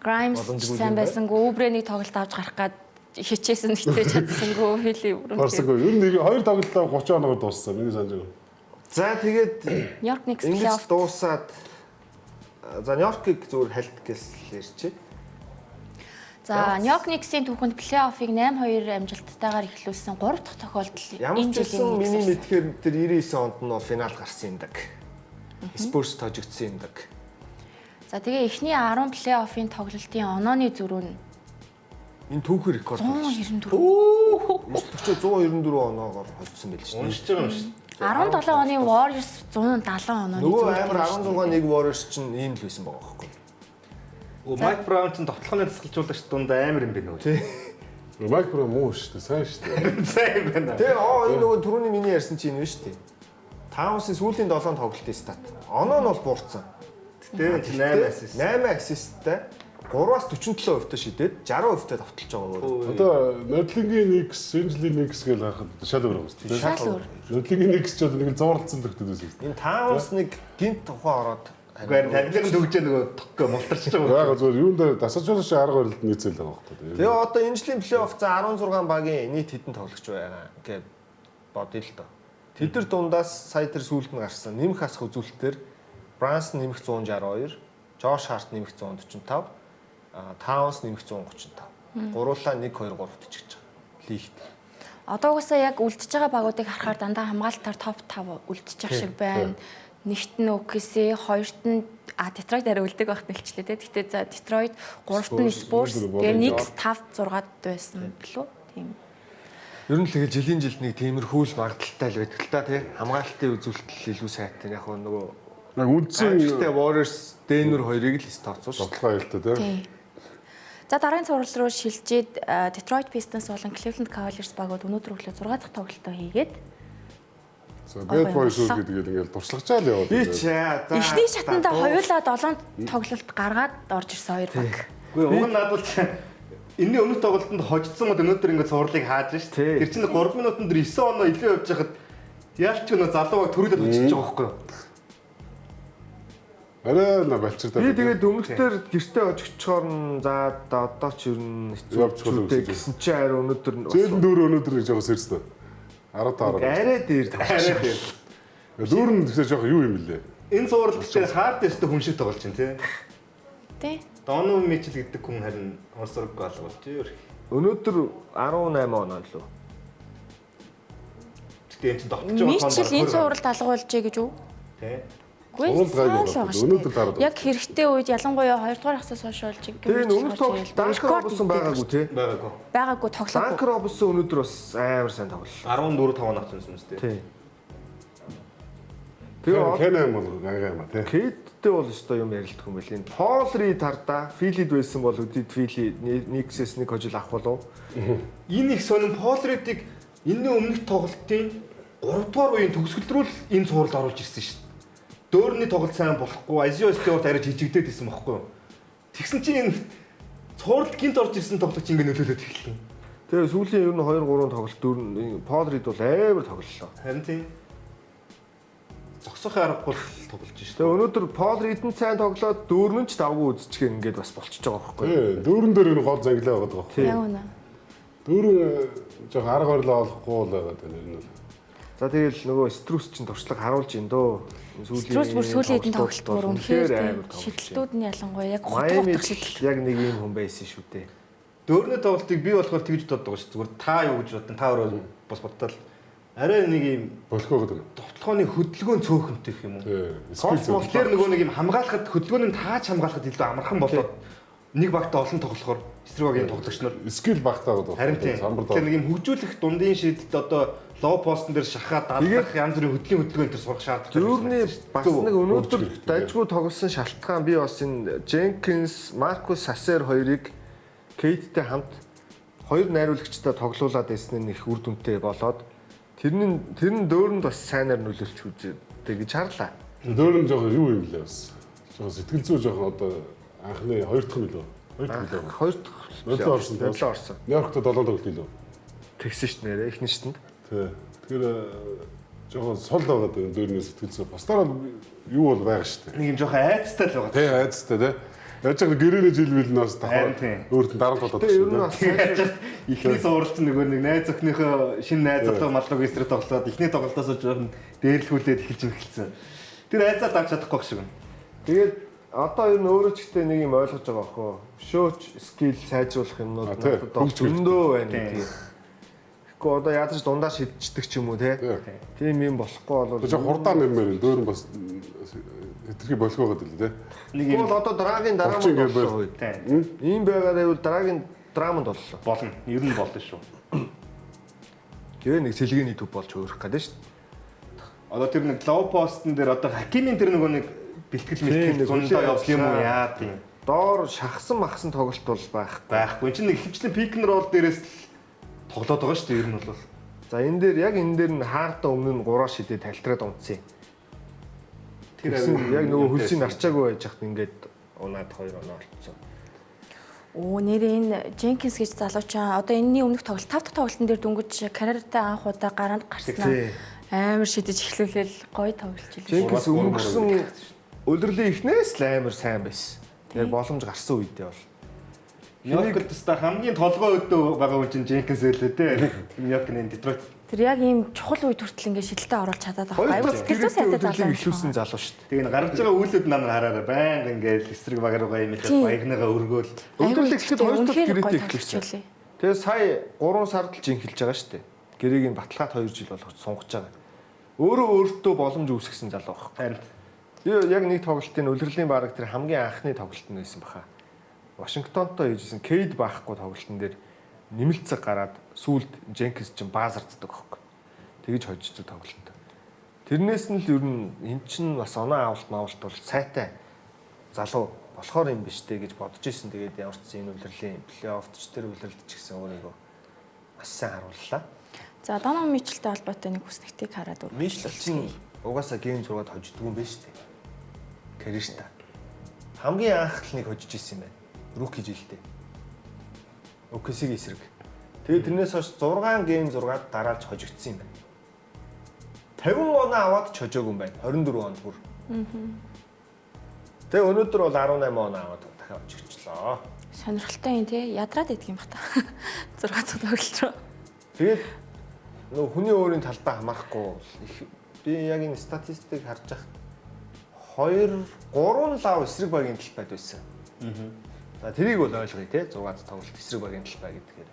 Grimes Боломжгүй сайн юм байна. байсангүй. Үбрэнийг тоглолт авч гарах гад хичээсэн гэтээ чадсангүй Фили бүрэн. Барсангүй. Ер нь нэг хоёр тоглолтоо 30 оноогоор дууссан. Миний санаж байгаа. За тэгээд Нью-Йорк Никс ингэж плей-офф дуусаад за Нью-Йоркийг зүгээр хальт гэсэл ярьчих. За, Нью-Йорк Никсийн түүхэнд плей-оффыг 8-2 амжилттайгаар эхлүүлсэн 3 дахь тохиолдол Ямар энэ ч байсан жилийн миний Никс. мэдхээр тэр 99 онд нь бол финал гарсан юм даг. Спурс тожигдсон юм даг. За, тэгээ эхний 10 плей-оффын тоглолтын онооны зөрүү нь Энэ түүхэн рекорд болж шүү. 194. 9 194 оноогоор холдсон байл шүү. Уншиж байгаа юм шиг. 17 оны Warriors 170 онооны Нөгөө зөрүүтэй амар байна шүү. 16 нэг Warriors чинь ийм л байсан байгаа байхгүй. Өө Майк Браун чинь довтлохын дасгалжуулагч дунд амар юм байна үү? Майк Браун муу шүү дээ. Сайн шүү дээ. Сайн юм байна. Тэгээ оо энэ нөгөө түрүүний миний ярьсан чинь энэ шүү дээ. Таунсын сүүлийн 7 тоглолтын стат. Оноо нь бол буурсан. Гэтэ чинь 8 ассист. 8 ассисттай 3-аас 47% та шидээд 60% та довтолж байгаа өөр. Одоо Нодлингийн Никс, энэ жилийн Никс гэж харахад шал өөр юм шүү дээ. Шал өөр. Нодлингийн Никс ч бол нэг л зурлцсан төгтөд байсан. Энэ Таунс нэг гинт тухайн ороод Үгүй харин тавилын төгжээ нөгөө токко мултарч байгаа. Яг зөв юун дээр дасажуулах шиг арга барилд нийцэл байгаа байхгүй. Тэгээ одоо энэ жилийн плей-офф за 16 багийн нийт хэдэн тоглогч байгаа гэж бодъё л доо. Тэд нар дундаас сая тэр сүүлд нь гарсан нэмэх асах үзүүлэлтээр Брансон нэмэх 162, Жош Харт нэмэх 145, Таунс нэмэх 135. Гуруулаа 1 2 3 төчөж байгаа. Лигт. Одоо угаасаа яг үлдчихэж байгаа багуудыг харахаар дандаа хамгаалтаар топ 5 үлдчихэж байгаа шиг байна. Нэгт нь OKC, хоёрт нь Детройт арай үлдэг байх нэлчлээ те. Гэтэ за Детройт, гуравт нь Spurs, тэгээ Knicks 5 6-ад байсан билүү? Тийм. Ер нь л тэгэл жилийн жилд нэг тиймэрхүү л магадaltaй л байдаг л та тий. Хамгаалтын үзүүлэлт илүү сайтай. Яг нөгөө Яг үндсэн Гэхдээ Warriors Denver хоёрыг л тооцсон шүү. Бодлогоо хэлтэй тий. Тийм. За дараагийн цуврал руу шилжээд Detroit Pistons болон Cleveland Cavaliers багууд өнөөдөр өглөө 6 дахь тоглолтоо хийгээд За Bad Boys гэдэг ингээл туршлагачаа л яваад. Би ч за эхний шатанда хоёулаа 7 тоглолт гаргаад орж ирсэн хоёр баг. Үгүй уг нь надад бол энэний өмнөх тоглолтод хожигдсон мод өнөөдөр ингээд цувралыг хааж ш. Тэр чинь 3 минутанд 9 оноо илүү явж хахад яалч нөө залуу баг төрүүлээд очиж байгаа байхгүй юу? Арай на балчирдаа. Би тэгээд өмнөхдөр гэртээ очихчоор нь за одоо ч ер нь хэцүү гэсэн чи арай өнөөдөр Зээл дүүр өнөөдөр жоохон сэрсэн. 10 10. Арай дээр Арай дээр. Дүүр нь тэгэхээр жоохон юу юм бэлээ? Энэ цуврал тэгэхээр хард өстө хүн шиг тоглож байна тий. Тий. Донован Мичел гэдэг хүн харин онцроггүй алга болж өөр. Өнөөдөр 18 оноо лөө. Гэтэ энэ чинь довтож байгаа Мичел энэ цувралд алга болжээ гэж үү? Тий. Үгүй өнөөдөр дараад. Яг хэрэгтэй үед ялангуяа 2 дугаар хагасаас хойш болж Тэгээ өмнөх тоглолт Данк Робинсон байгаагүй тий. Байгаагүй. Байгаагүй тоглоогүй. Данк Робинсон өнөөдөр бас амар сайн тоглолоо. 14 5 авсан юм шүү дээ. Тий. Тэгээ Кенэм бол гайгаа юм а тий. Кэдтэй бол өстой юм ярилдах юм байл. Энэ Пол Рид хардаа Филид байсан бол өдөрт Фили Никсээс нэг хожил авах болов. Энэ их сонин Пол Ридийг энэний өмнөх тоглолтын 3 дугаар үеийн төгсгөл рүү л энэ цувралд оруулж ирсэн шүү дээ. Дөөрний тоглолт сайн болохгүй, Азио Стюарт арай жижигдээд исэн бохгүй юу? Тэгсэн чинь энэ цувралд гинт орж ирсэн тоглогч ингэ нөлөөлөд эхэллээ. Тэгээ сүүлийн ер нь 2 3 тоглолт дөрөв Пол Рид бол амар тоглолоо. Харин тийм. Зогсохын аргагүй л тоглож шээ. Тэгээ өнөөдөр Пол Рид нь сайн тоглоод дөрөв нь ч давгүй үзчихээ ингээд бас болчихж байгаа байхгүй юу? Тий, дөрөн дээр энэ гол занглаа байгаа байхгүй юу? Яг үнэ. Дөрөв жоох арга барилаа олохгүй л байгаа тань энэ бол. За тэгэл нөгөө Струс чинь туршлага харуулж ин дөө. Струс бүр сүүлийн хэдэн тоглолт бүр үнэхээр шидэлтүүд нь ялангуяа яг хотго шидэлт. Яг нэг юм хүн байсан шүү дээ. Дөрөвний тоглолтыг би болохоор тэгж боддог шүү. Зүгээр та юу гэж бодсон? Та өөрөө бас бодлоо. Арай нэг юм болохгүй гэдэг. Довтлогооны хөдөлгөөн цөөхөнтэй гэх юм уу? Космос дээр нөгөө нэг юм хамгаалахад хөдөлгөөн нь тааж хамгаалахад илүү амархан болоод нэг багтаа олон тоглохоор эсрэг багийн тоглогч нар скил багтаа гэдэг. Харин тийм. Тэгэхээр нэг юм хөгжүүлэх дундын шийдэлд одоо лоу постн дээр шахаа дадлах янз бүрийн хөдөлгөөн төр сурах шаардлагатай. Дөрөвний бас нэг өнөөдөр дажгүй тоглосон шалтгаан би бас энэ Jenkins, Маркус Сасер хоёрыг Кейттэй хамт хоёр найруулагчтай тоглуулад байсан нь их үр дүнтэй болоод тэр нь дөөрөнд бас сайнаар нөлөөлч үздэг гэж харлаа. Дөөрөн жоох юу юм лээ бас. Жоох сэтгэл зүй жоох одоо анхны хоёр дахь нь лөө. Хоёр дахь лөө. Хоёр дахь лөө орсон. Орсон. Нью-Йоркт 7 тоглолт лөө. Тэгсэн шүү нэрээ эхний шатанд. Тий. Тэгэхээр жоохон сул байгаад байна дөрний сэтгэл зүй. Бусдаар юу бол байгаа шүү дээ. Нэг юм жоохон айцтай л байгаа. Тий, айцтай тий. Яаж ч гэрээний жил бил нь бас давхар өөрт нь дарамт болоод шүү дээ. Эхний цуврал чинь нөгөө нэг найз охиныхоо шинэ найз залуу маллууг эсрэг тоглоод эхний тоглолтоос жоохон дээрлэхүүлээд эхэлж эхэлсэн. Тэр айцаа давж чадахгүй шиг байна. Тэгээд одоо ер нь өөрөө ч ихтэй нэг юм ойлгож байгаа бохоо. Өшөөч скил сайжруулах юмнууд надад зөндөө байна гэдгийг. Тэгэхгүй одоо ядаж дундаа шидчихдэг ч юм уу те. Тийм юм болохгүй бол жоо хурдан нэмээр дөөрн бас хэтэрхий болох байгаад л те. Нэг юм бол одоо дараагийн дарааманд боллоо. Ийм байгаад байвал дараагийн драманд боллоо. Болно. Ер нь болно шүү. Тэгээ нэг сэлгээний төв болж хөөрөх гэдэг шүү дээ. Одоо тэр нэг лоу постн дээр одоо Хакимийн тэр нөгөө нэг бэлтгэл мэлтгэл зундаа явдал юм уу яа тийм. Доор шахсан махсан тоглолт бол байхгүй. Байхгүй. Энд чинь нэг хөвчлэн пик н рол дээрээс л тоглоод байгаа шүү дээ ер нь бол. За энэ дээр яг энэ дээр нь хаартаа өмнө нь 3 шидээ тальтраад унтсан. Тэр яг нөгөө хөлсийг нарчаагүй байж хат ингээд унаад 2 оноо олцсон. Оо нэрээ энэ Jenkins гэж залуучаа одоо энэний өмнөх тоглолт 5 дахь тоглолтын дээр дөнгөж карьертай анх удаа гараанд гарснаа амар шидэж эхлүүлээл гоё тоглож илээ. Jenkins өнгөрсөн Улирлын эхнээс л амар сайн байсан. Яг боломж гарсан үедээ бол. Нью-Йоркд өстой хамгийн толгой өдөө байгаа хүн чинь Дженкинс байлээ те. Нью-Йоркны Детройт. Тэр яг ийм чухал үед хүртэл ингээд шидэлтэд оруулж чадаад байгаа. Хоёр Айгуу дахь сэтгэл зүй сайтай залуу. гэрээтэй эхлүүлсэн залуу шүү дээ. Тэгээ энэ гарч байгаа үйлүүд наа нар хараарай. Баян ингээд эсрэг баг руугаа юм хэлээд Тийм. баягныгаа өргөөл. Улирал эхлэхэд хоёр дахь Үнэхээр гоё гэрээтэй тоглогч эхлүүлсэн. байлээ. Тэгээ сая 3 сард л жинхэлж байгаа шүү дээ. Гэрээг нь баталгаад 2 жил болгож сунгаж байгаа. Өөрөө өөртөө боломж үүсгэсэн залуу байхгүй. Харин Би яг нэг тоглолтын улирлын бараг тэр хамгийн анхны тоглолт нь байсан баха. Вашингтонтой хийжсэн Кейд баахгүй тоглолтын дээр нэмэлт цаг гараад сүүлд Дженкинс чинь баазарддаг байхгүй. Тэгэж хожигдсон тоглолт. Тэрнээс нь л ер нь эн чинь бас оноо авалт маавалт бол сайтай залуу болохоор юм биш үү гэж бодож исэн. Тэгээд ямар ч зэн энэ улирлын плей-офф ч тэр улиралд ч гэсэн өөрийгөө маш сайн харууллаа. За Донован Мичелтэй холбоотой нэг хүснэгтийг хараад өөр. Мишел чинь угаасаа гейм 6-д хожигдгүй юм байна шүү дээ. Карьерта. Хамгийн анх л нэг хожиж исэн юм байна. Руки жилдээ. OKC-ийн эсрэг. Тэгээд тэрнээс хойш 6 гейм 6-д дараалж хожигдсан юм байна. 50 оноо аваад ч хожоогүй юм байна. 24 онд бүр. Тэгээ өнөөдөр бол 18 оноо аваад дахиад хожигчлоо. Сонирхолтой юм тий. Ядраад идэх юм бах та. 6 цаг тоглолт руу. Тэгээд нөгөө хүний өөрийн талдаа хамаарахгүй их би яг энэ статистикийг харж байхад 2 3 лав эсрэг багийн талбайд байсан. За тэрийг бол ойлгоё те 6 тоглолт эсрэг багийн талбай гэдгээр.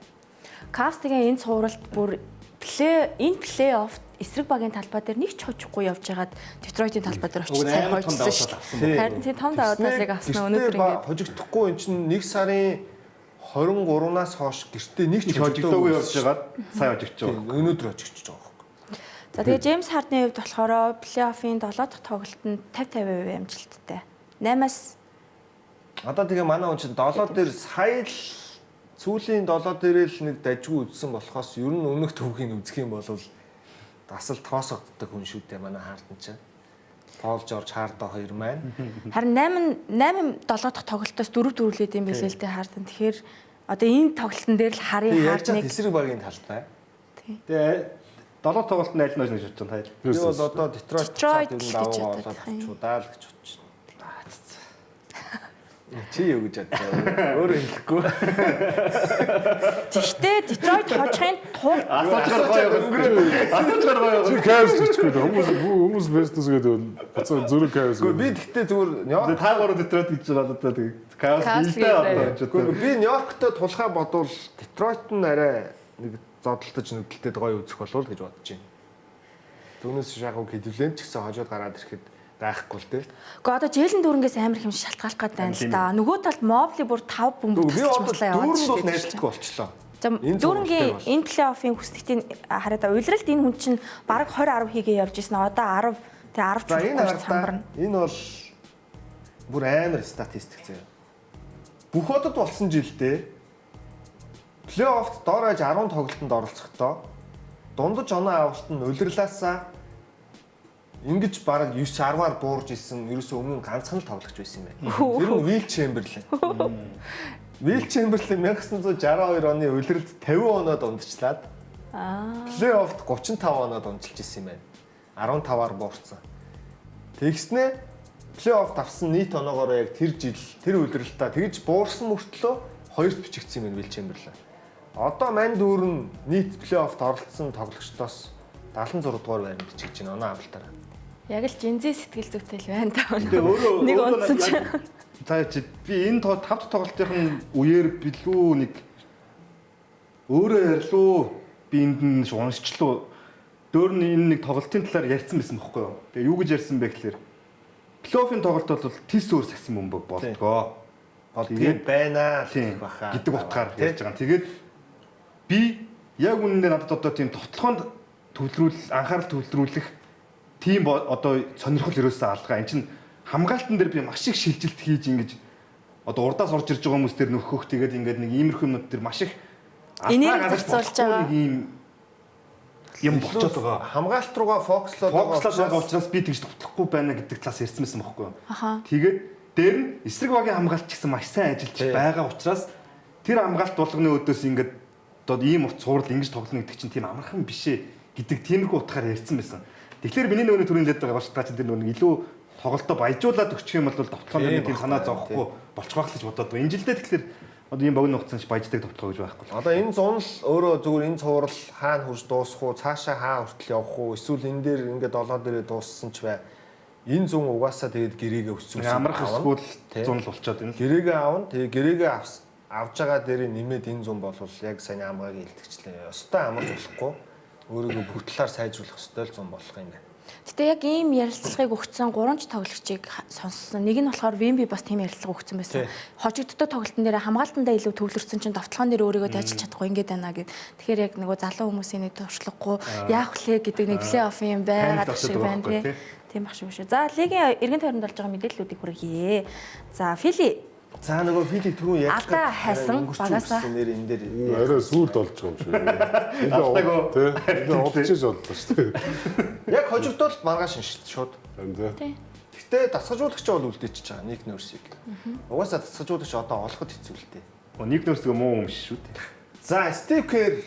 Cavs тэгээ энэ цувралд бүр энэ плей-офф эсрэг багийн талбай дээр нэг ч хожихгүй явж хагаад Детройтын талбай дээр очиж Уг нь сайн амар том хожсон давуу шүү тал авсан дээ. Харин тийм том давуу талыг авсан өнөөдөр ингээд хожигдохгүй эн чинь 1 сарын 23-наас хойш гэртээ нэг ч хожигдоогүй явж байгаад сайн хожигдож байгаа. Өнөөдөр хожигдож байгаа байхгүй. За тэгээ Джеймс Хардны хувьд болохоор плей-оффын 7 дахь тоглолтод 50-50% амжилттай. 8-аас Одоо тэгээ манай хүн чинь 7 дээр сая л сүүлийн 7 дээрээ л нэг дажгүй үзсэн болохоос ер нь өмнөх төвхийг үзэх юм бол дасал тоосогддог хүн шүү дээ манай Харден чинь. Пол Жорж Хардо хоёр маань. Харин 8 8 7 дахь тоглолтоос 4 дөрвөлээд юм билээ л дээ Харден. Тэгэхээр одоо энэ тоглолтын дээр л харъя Тэгээ яаж Хардныг эсрэг багийн талбай. Тэгээ 7 тоглолт нь аль нь гэж бодож байна та. Би бол одоо Детройт Детройт цаад ер нь гэж даваагаа бодох болоод юм. чудаа л гэж бодож байна. Чи юу гэж бодож байна? Өөрөө хэлэхгүй. Тэгтээ Детройт хожихын тулд Асуучгаар гоё өнгөрөө. Асуучгаар гоё. Чи Cavs гэчихгүй дээ. Хүмүүс West-с гэдэг буцаа зүрх Cavs. Гэхдээ би тэгтээ зүгээр Нью-Йорк Та гурав Детройт гэж байгаа одоо тэгээ Cavs Cavs билдээ одоо гэдэг. гэж Гэхдээ бодоо. би Нью-Йорктой тулхаа бодвол Детройт нь арай нэг зодтолтож нүдэлтэд гоё үзэх болов уу гэж бодож байна. Түүнээс шахав Кливленд ч гэсэн хожоод гараад ирэхэд гайхгүй л дээ. Гэхдээ одоо Джейлен дүүрэнгээс амар их юм шалтгаалах гээд байна л да. Нөгөө талд Мобли бүр 5 бөмбөг Би тасч одоо маслаа яваад дүүрэнд бол шүү дээ. найдалдаггүй болчлоо. За Энэ дүүрэнгийн цуврал дээр энэ плей-оффын хүснэгтийг хараад улиралд энэ хүн чинь бараг 20 10 хийгээ явж исэн. Одоо 10 тэгээ 10 За энэ ч самбарна. хардаа энэ бол бүр амар статистик заяа. Бүх одод болсон жилдээ плей-оффт дор хаяж 10 тоглолтод оролцохдоо дундаж оноо авалт нь улирлаасаа ингэж бараг 9 10-аар буурж исэн ерөөсөө өмнө нь ганцхан л тоглогч байсан юм байна. Тэр нь Уилл Чемберлен. Уилл Чемберлен 1962 оны улиралд 50 оноо дундчлаад плей-оффт 35 оноо дундчилж исэн юм байна. 15-аар буурсан. Тэгснэ плей-оффт авсан нийт оноогоор яг тэр жил тэр улиралтаа тэгж буурсан мөртлөө хоёрт бичигдсэн юм байна Уилл Чемберлен. Одоо мань дүүр нь нийт плей-оффт оролцсон тоглогчдоос 76 дугаар байранд бичигдэж байна оноо авалтаараа. Яг л жинзээ сэтгэл зүйтэй л байна даа. Тэгээ өөрөө нэг өөрөө унтсан чинь. За чи би энэ тав дахь тоглолтын үеэр билүү нэг өөрөө ярьлуу би энд нь уншчлуу. Дөөр нь энэ нэг тоглолтын талаар ярьсан байсан бохгүй юу. Тэгээ юу гэж ярьсан бэ гэхээр плей-оффын тоглолт бол тис өөр сагсан бөмбөг болдгоо. Болдгийг байна л Тийм гэх баха. гэдэг утгаар ярьж байгаа. Тэгээд би яг үнэндээ надад одоо тийм товтлогоонд төвлөрүүл анхаарал төвлөрүүлэх тийм одоо сонирхол ерөөсөө алгаа. Энд чинь хамгаалтан дээр би маш их шилжилт хийж ингэж одоо урдаас орж ирж байгаа хүмүүс дээр нөхөх тэгээд ингээд нэг иймэрхүү юмнууд дээр маш их алдаа Энерги гаргаж зарцуулж болохгүй байгаа. нэг ийм юм болчиход байгаа. Хамгаалт руугаа фокуслоод байгаа Фокуслаад байгаа учраас би тэгж товтлохгүй байна гэдэг талаас ярьсан байсан бохгүй юу? Аха. Тэгээд дээр нь эсрэг багийн хамгаалт ч гэсэн маш сайн ажиллаж байгаа учраас тэр хамгаалт болгоны өдөөс ингээд одоо ийм урт цуврал ингэж тоглоно гэдэг чинь тийм амархан биш ээ гэдэг тиймэрхүү утгаар ярьсан байсан. Тэгэхээр миний нөгөө түрүүн хэлээд байгаа баш та чинь тэр нөгөө нэг илүү Тоглолтоо баяжуулаад өгчих юм бол довтлогоо нэг тийм санаа зовхгүй болчих байх л гэж бодоод байна. Энэ жилдээ тэгэхээр одоо ийм богино хугацаанд баяждаг довтлогоо гэж байхгүй. Одоо энэ зун л өөрөө зүгээр энэ цуврал хаана хурж дуусах уу, цаашаа хаа хүртэл явах уу, эсвэл энэ дээр ингээд долоо дээрээ дууссан ч бай. Энэ зун угаасаа тэгээд гэрээгээ өссөн. Амрах эсвэл зун л болчоод байна. Гэрээгээ авна. Тэгээ гэрээгээ авж байгаа дээрээ нэмээд энэ зун бол яг сайн амгааг илтгэжлээ. Ёстой амарч болохгүй. Өөрийгөө бүх талаар сайжруулах ёстой л зун болох юм байна. Гэтэ яг ийм ярилцлагыг өгсөн гурван ч тоглогчийг сонссон. Нэг нь болохоор Вемби бас тийм ярилцлага өгсөн байсан. Хожигддог тоглолтын дээр хамгаалтандаа илүү төвлөрсөн чинь довтлогон дээр өөрийгөө дайчилж чадахгүй ингээд байна гэд. Тэгэхээр яг нөгөө залуу хүмүүсийн нэг туршлагагүй яах вүлээ гэдэг нэг плей-офф юм байгаад шиг байна тий. Тийм ах шиг шүү. За лигийн эргэн тойронд болж байгаа мэдээллүүдийг хүргье. За Фили. За нөгөө Фили түрүүн яг алдаа хайсан багасаа нэр энэ дээр арай сүүлд болж байгаа юм шиг. Алдаагүй тий. Илүү олчиж боллоо шүү дээ. Яг хожигдвол маргааш шин шууд. Тий. Гэтэ дасгажуулагч бол үлдээчихэж байгаа Ник Нөрсийг. Угаасаа дасгажуулагч одоо олоход хэцүү л дээ. Ник Нөрс тэгээ муу юм шүү дээ. За Стив Кер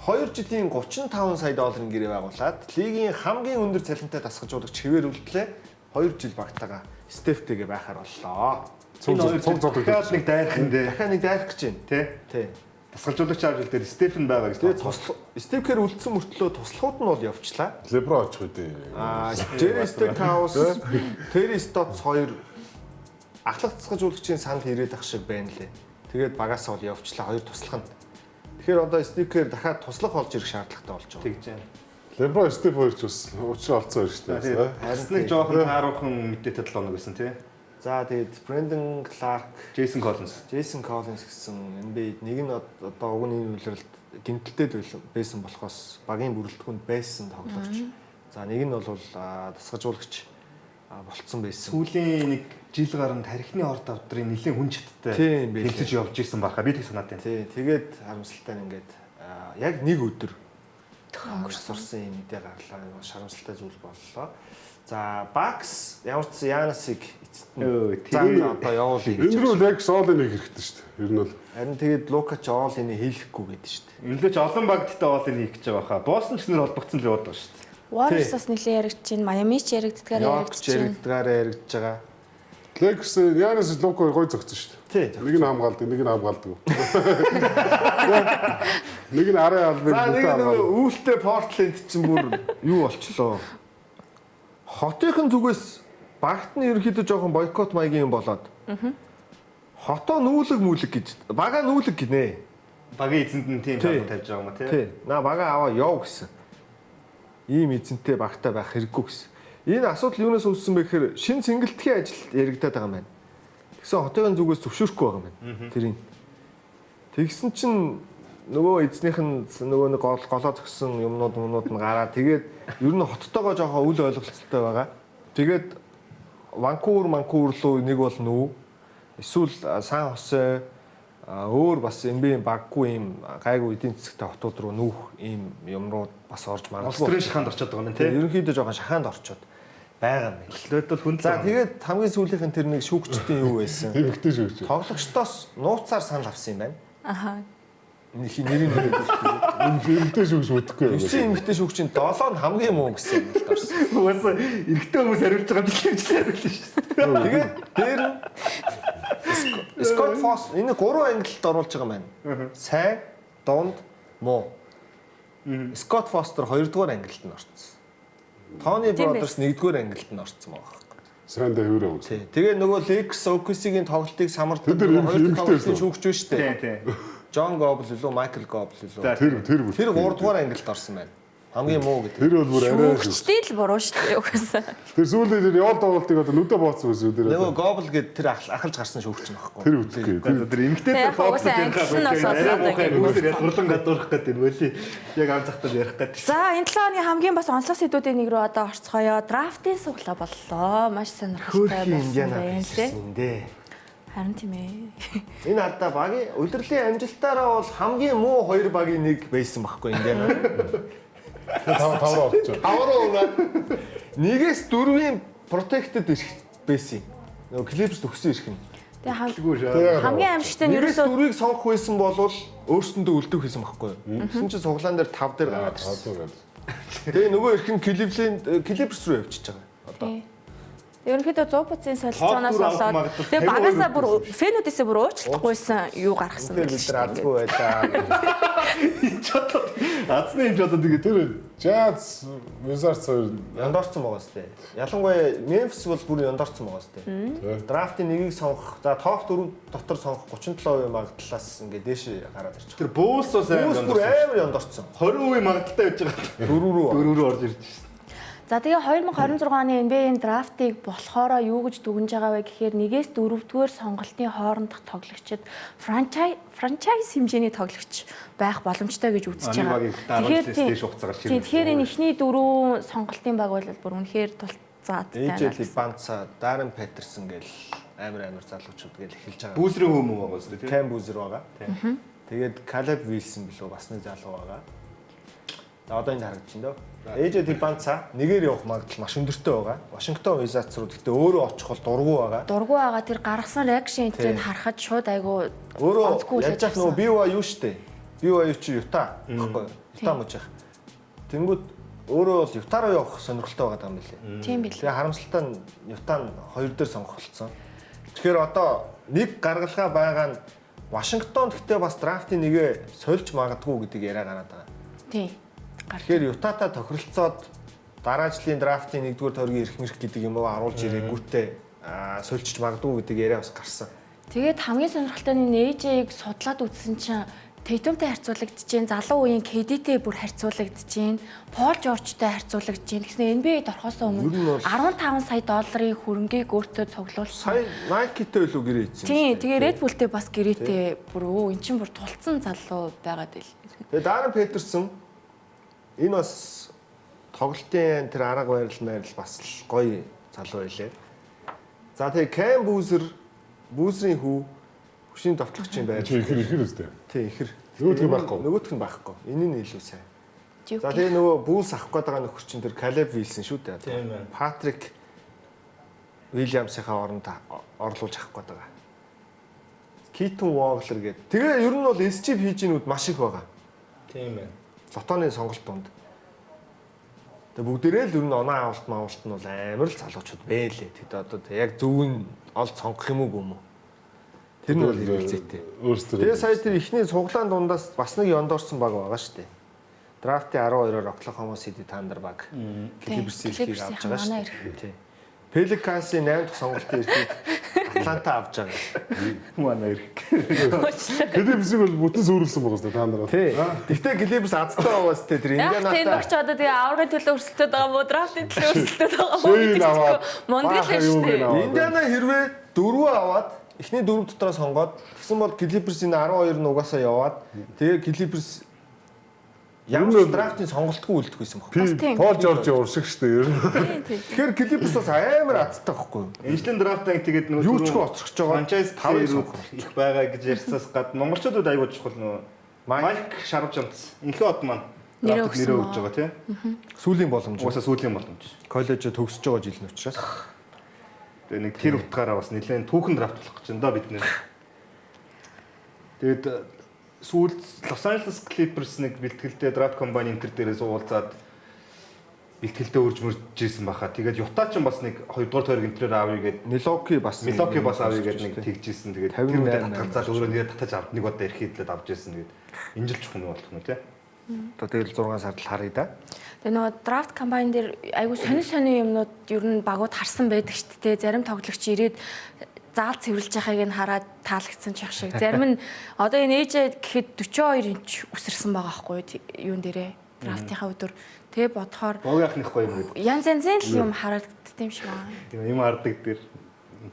2 жилийн 35 сая долларын гэрээ байгуулад лигийн хамгийн өндөр цалинтай дасгажуулагч хэвээр үлдлээ. 2 жил багтаага Стефтэйгээ байхаар боллоо. Цуг цуг дахиад нэг дайрах юм дээ. Дахиад нэг дайрах гэж байна. Тэ? Тий. Дасгалжуулагч авч үлдээд Стефен байгаа гэж. Тэгээ туслах Стив Кер үлдсэн мөртлөө туслахууд нь бол явчлаа. Леброн очих үү. Аа, Джерри Стекхаус, Терри Стотс хоёр ахлах дасгалжуулагчийн санал ирээд ах шиг байна лээ. Тэгээд багасаа бол явчлаа хоёр туслах нь. Тэгэхээр одоо Стив Кер дахиад туслах олж ирэх шаардлагатай болж байгаа. Тэгж байна. Леброн Стив хоёр ч бас учир олцсон хоёр шүү дээ. Харин нэг жоохон тааруухан мэдээтэй 7 хоног байсан тий. За тэгээд Брэндон Кларк, Джейсон Коллинс. Джейсон Коллинс гэсэн NBA нэг нь одоо уг нь энэ улиралд гэмтэлтэй байсан болохоос багийн бүрэлдэхүүнд байсан тоглогч. За нэг нь бол дасгажуулагч болцсон байсан. Сүүлийн нэг жил гарan тархины орд авдрын нэлээд хүн чаттай тэмцэж явж исэн байхаа би тэг санаад байна. Тий, тэгээд харамсалтай нь ингээд яг нэг өдөр өнгөрсөн юм мэдээ гарлаа. Харамсалтай зүйл боллоо. За Bucks ямар ч Янасыг эцэст нь за одоо явуулъя гэж. Энэ рүү Lakers all-in хийх хэрэгтэй шүү дээ. Ер нь бол. Харин тэгээд Лука ч all-in хийхгүй гэдэг шүү дээ. Энэ л ч олон баг гэхдээ all-in хийх гэж байгаа хаа. Бостон ч нэр холбогдсон л яваад байгаа шүү дээ. Warriors бас нэлээд яригдж байна. Miami ч яригддгаар яригдж байна. Яригддгаар яригдж байгаа. Lakers Янас Лука гой зогцсон шүү дээ. Нэг нь хамгаалдаг, нэг нь хамгаалдаг. Нэг нь арын албыг бүтэн хамгаалдаг. За нэг үүлтэй Portland чинь бүр юу болчлоо. Хотынхын зүгээс багт нь ерөнхийдөө жоохон бойкот маягийн юм болоод. Хотоо нүүлэг мүлэг гэж бага нүүлэг гинэ. Багийн эзэнд нь тийм шаардлага тавьж байгаа юм а тий. Тий. Наа бага аваа яв гэсэн. Ийм эзэнтэй багтай байх хэрэггүй гэсэн. Энэ асуудал юунаас үүссэн бэ гэхээр шин цэнгэлтгийн ажил яригадаад байгаа юм байна. Тэгсэн хотын зүгээс зөвшөөрөхгүй байгаа юм байна. Тэрийг. Тэгсэн чинь нөгөө эзнийх нь нөгөө нэг голоо зөксөн юмнууд нь гараад тэгээд ер нь хоттойгоо жоохон үл ойлголцолтой байгаа. Тэгээд Ванкувер руу нэг бол нүү эсвэл Сан Хосе өөр бас NBA баггүй юм гайгүй эдийн засгтай хотууд руу нүүх ийм юмрууд бас орж магадгүй. Австрийн шахаанд орчод байгаа юм тий. Ерөнхийдөө жоохон шахаанд орчод байгаа юм. Лөөд бол хүн. За тэгээд хамгийн сүүлийнх нь тэр нэг шүүгчдийн юу байсан? Эмэгтэй шүүгч. Тоглогчдоос нууцаар санал авсан юм байна. Аха. Нэрийг нэрээ эмэгтэй шүүгч мэдэхгүй юм. 9 эмэгтэй шүүгчийн 7 нь хамгийн муу гэсэн юм л орсон. Угаасаа эрэгтэй хүмүүс хариулж байгаа юм шиг хариулсан шүү дээ. Тэгээд дээр нь Скотт Фост энэ 3 ангилалд оруулж байгаа юм байна. Сайн, дунд, муу. Скотт Фостер 2 дугаар ангилалд нь орсон. Тони Бродерс 1 дугаар ангилалд нь орсон байгаа. Сайн дээр хэврээ үз. Тэгээ нөгөө Lakers OKC-ийн тоглолтыг самардаг хоёр тоглолтын шүүгч шүү дээ. Тий, тий. Джон Гобл илүү, Майкл Гобл илүү. Тэр 3 дугаар ангилалд орсон байна. Хамгийн муу гэдэг. Тэр бол бүр арай шүүгчтэй л буруу шүү дээ угаасаа. Тэр сүүлийн тэр явал тоглолтыг одоо нүдэ бооцсон байсан үү тэр. Нөгөө Гобл гээд тэр ахалж гарсан шүүгч нь багхгүй. Тэр үтгэе. Тэр эмэгтэй тоглолт ярих муухай хүмүүсээр ядуурлан гадуурх гэдэг нь үли яг ам захтал ярих гэдэг. За энэ 7 хоногийн хамгийн бас онцлог сэдвүүдийн нэг рүү одоо орцгоё. Драфтын суглаа боллоо. Маш сонирхолтой болсон байна лээ. Харин тийм ээ. Энэ хадаа багийн улирлын амжилтаараа бол хамгийн муу хоёр багийн нэг байсан байхгүй Индиана. 5 руу орчих. 5 руу унаа. Нэгээс 4-ийн protected эрх байсан. Нөгөө Clippers төгссөн эрх нь. Тэгээ хамгийн амжилттай нь ерөөсөө 4-ийг сонгох байсан бол өөрсөндөө үлдэх байсан байхгүй юу? Тэгсэн чинь суглаан дээр 5 дээр гараад ирсэн. Тэгээ нөгөө эрх нь Cleveland Clippers руу явчихж байгаа. Одоо. Ерөнхийдөө 100 буцын солилцооноос Топ дөрөв авах болоод магадлал тэгээ 52 багасаа бүр фэнүүдээсээ бүр уучлахгүйсэн юу гаргасан Тэгэхээр байл бид шүү нар дээ. азгүй байлаа. Энд ч одоо азны юм ч одоо тэгээд Тэр Jazz Wizards хоёр Яндорцсон байгаа сте. Ялангуяа Memphis бол бүр яндорцсон байгаа сте. Драфтын нэгийг сонгох, за топ 4 дотор сонгох 37% магадлалаас ингээ дээш гараад ирчих. тэр Bulls бас амар Bulls бүр яндорсон. амар яндорцсон. 20% магадaltaй байж байгаа. Дөрөв рүү. Дөрөв рүү орж ирж шээ. За тэгээ 2026 оны NBA-ийн драфтыг болохоро юу гэж дүгнж байгаа вэ гэхээр нэгээс дөрөвдүгээр сонголтын хоорондох тоглогчид франчайз хэмжээний тоглогч байх боломжтой гэж үзэж А, нэг байгаа. багийн 10 жилээс дээш хугацаагаар тийм, тэгэхээр энэ эхний дөрвөн сонголтын баг бол бүр үнэхээр тулцаадтай. AJ Libanza, Darren Peterson гэл амар амар залуучууд гэл эхэлж байгаа. Бүүсрийн хүмүүн байгаа үстэй тийм. Cam Boozer байгаа. Тэгээд Caleb Wilson билүү бас нэг залуу байгаа. За одоо энд харагдаж байна дөө. AJ Libanza нэгээр явах магадлал маш өндөртэй байгаа. Washington Wizards руу гэхдээ өөрөө очих бол дургу байгаа. Дургу байгаа тэр гаргасан реакшн энтрийг Тийм. харахад шууд айгу Өөрөө онцгүй яаж хүлээж яах нөгөө авсан. BYU штэ. BYU чи Utah баггүй юу? Utah мужих. Тэнгүүд өөрөө бол Utah руу явах сонирхолтой байгаа юм билээ. Тийм билээ. Тэгээ харамсалтай нь Utah нь хоёр дээр сонгох болсон. Тэгэхээр одоо нэг гаргалгаа байгаа нь Вашингтон гэхдээ бас драфтын нэгэ сольж магадгүй гэдэг яриа гараад байгаа. Тийм. Гарч. Тэгэхээр Utah-та тохиролцоод дараа жилийн драфтын нэгдүгээр тойргийн эрх мэрх гэдэг юм уу оруулж ирээгүүтээ сольчиж магадгүй гэдэг яриа бас гарсан. Тэгээд хамгийн сонирхолтой нь AJ-г судлаад үзсэн чинь Tatum-тай харьцуулагдаж байна, залуу үеийн KD-тэй бүр харьцуулагдаж байна, Paul George-тай харьцуулагдаж байна. Тэгсэн NBA-д орохоос Ер нь өмнө бол- 15 сая долларын хөрөнгийг өөртөө цуглуулсан. Сая Nike-тэй илүү гэрээ хийсэн. Тийм, тэгээ Red Bull-тэй бас гэрээтэй бүр өө эн чинь бүр тулцсан залуу байгаад ил. Тэгээ Даррен Петерсон энэ бас тоглолтын тэр арга барил байрал бас л гоё залуу байлээ. За тэгээ Кэм Бүүзер Бүүзрийн хүү хөшийн довтлогч юм байр. Чи ихэр ихэр үстэй. Тий, ихэр. Нөгөөх нь байхгүй. Нөгөөх нь байхгүй. Энэ нь илүү сайн. Duke. За тэгээ нөгөө Бүүлс авах гээд байгаа нөхөр чинь тэр Калеб Вилсон шүү дээ. Тийм байна. Патрик Уильямсынхаа оронд орлуулж авах гээд байгаа. Китон Воглер гэдэг. Тэгээ ер нь бол SGPG-нүүд маш их байгаа. Тийм байна. Лотоны сонголт донд. Тэгээ бүгдээрээ л ер нь оноо авалт маавалт нь бол амар л залуучууд бэлээ. Тэгэд одоо тэг яг зөв нь олд сонгох юм уу гүм үү? Тэр нь бол хэрэгцээтэй. Өөрсдөө. Тэгээ сая тэр ихний цуглаан дундаас бас нэг ёндорсон баг байгаа шүү дээ. Драфтын 12-оор Oklahoma City Thunder баг Clippers эрхийг авч байгаа шүү дээ. Тий. Pelicans-ийн 8 дахь сонголтын эрхийг Атланта авч байгаа. Манай эрх. Clippers-ийг бол бүтэн сүрүүлсэн байгаа зү та нараа. Тий. Гэхдээ Clippers азтай байгаас тэ тэр Яг тийм Индианатай багч одоо тэгээ аврагын төлөө өрсөлдөд байгаа мó драфтын төлөө өрсөлдөд байгаа мó Шин гэдэг аваад, чинь мундаг л баахан шүү юуг нь дээ. аваад. Индиана хэрвээ дөрвөө аваад эхний дөрөв дотроо сонгоод тэгсэн бол Clippers энэ 12 нь угаасаа яваад тэгээ Clippers ямар ч драфтын сонголтгүй үлдэх байсан байхгүй. Бас тийм. Пол Жоржийн уршиг шүү дээ ер нь. Тийм, тийм. Тэгэхээр Clippers бас амар азтай байхгүй юу? Энэчлийн драфт анги тэгээд нөгөө Юу ч хөө оцрогч байгаа франчайз тавыг плеерүүд сонгох. их байгаа гэж ярьсаас гадна монголчуудад аягүй чухал нөгөө Майк. Майк Шарвжамц инхээ од маань Нэрээ драфтад өгсөн нэрээ баа. өгж байгаа тийм. Сүүлийн боломж. Угаасаа сүүлийн боломж. Коллежид төгсөж байгаа жил нь учраас. Тэгээ нэг тэр утгаараа бас нэлээд түүхэн драфт болох гэж байна да бид нэр. Тэгээд сүүлд Los Angeles Clippers нэг бэлтгэлдээ драфт комбайн энтер дээрээс уулзаад бэлтгэлдээ өрж мөрж ийсэн баха. Тэгээд Utah ч бас нэг 2 дугаар тойрог энтрээр авъя гээд Милоки бас Милоки бас авъя гээд нэг тэгж ийсэн. Тэгээд тэр 58 үедээ татгалзаад өөрөө нэрээ татаж авд нэг удаа эрхийдлээд авч ийсэн. Тэгээд энэ жил чухал юм болох нь тий. Одоо тэгэл 6 сард л харъя да. Тэгээ нөгөө драфт комбайн дээр айгүй сонин сонин юмнууд ер нь багууд харсан байдаг шүү дээ. Зарим тоглогч ирээд заал цэвэрлж байгааг нь хараад таалагдсан ч байх шиг. Зарим нь одоо энэ AJ гэхэд 42 инч үсэрсэн байгаа байхгүй юу юун дээрээ драфтынхаа өдөр. Тэгээ бодохоор Богийнхных гоё юм гэдэг. янз янзын л юм харагддаг юм шиг байна. Тийм юм хардаг дээр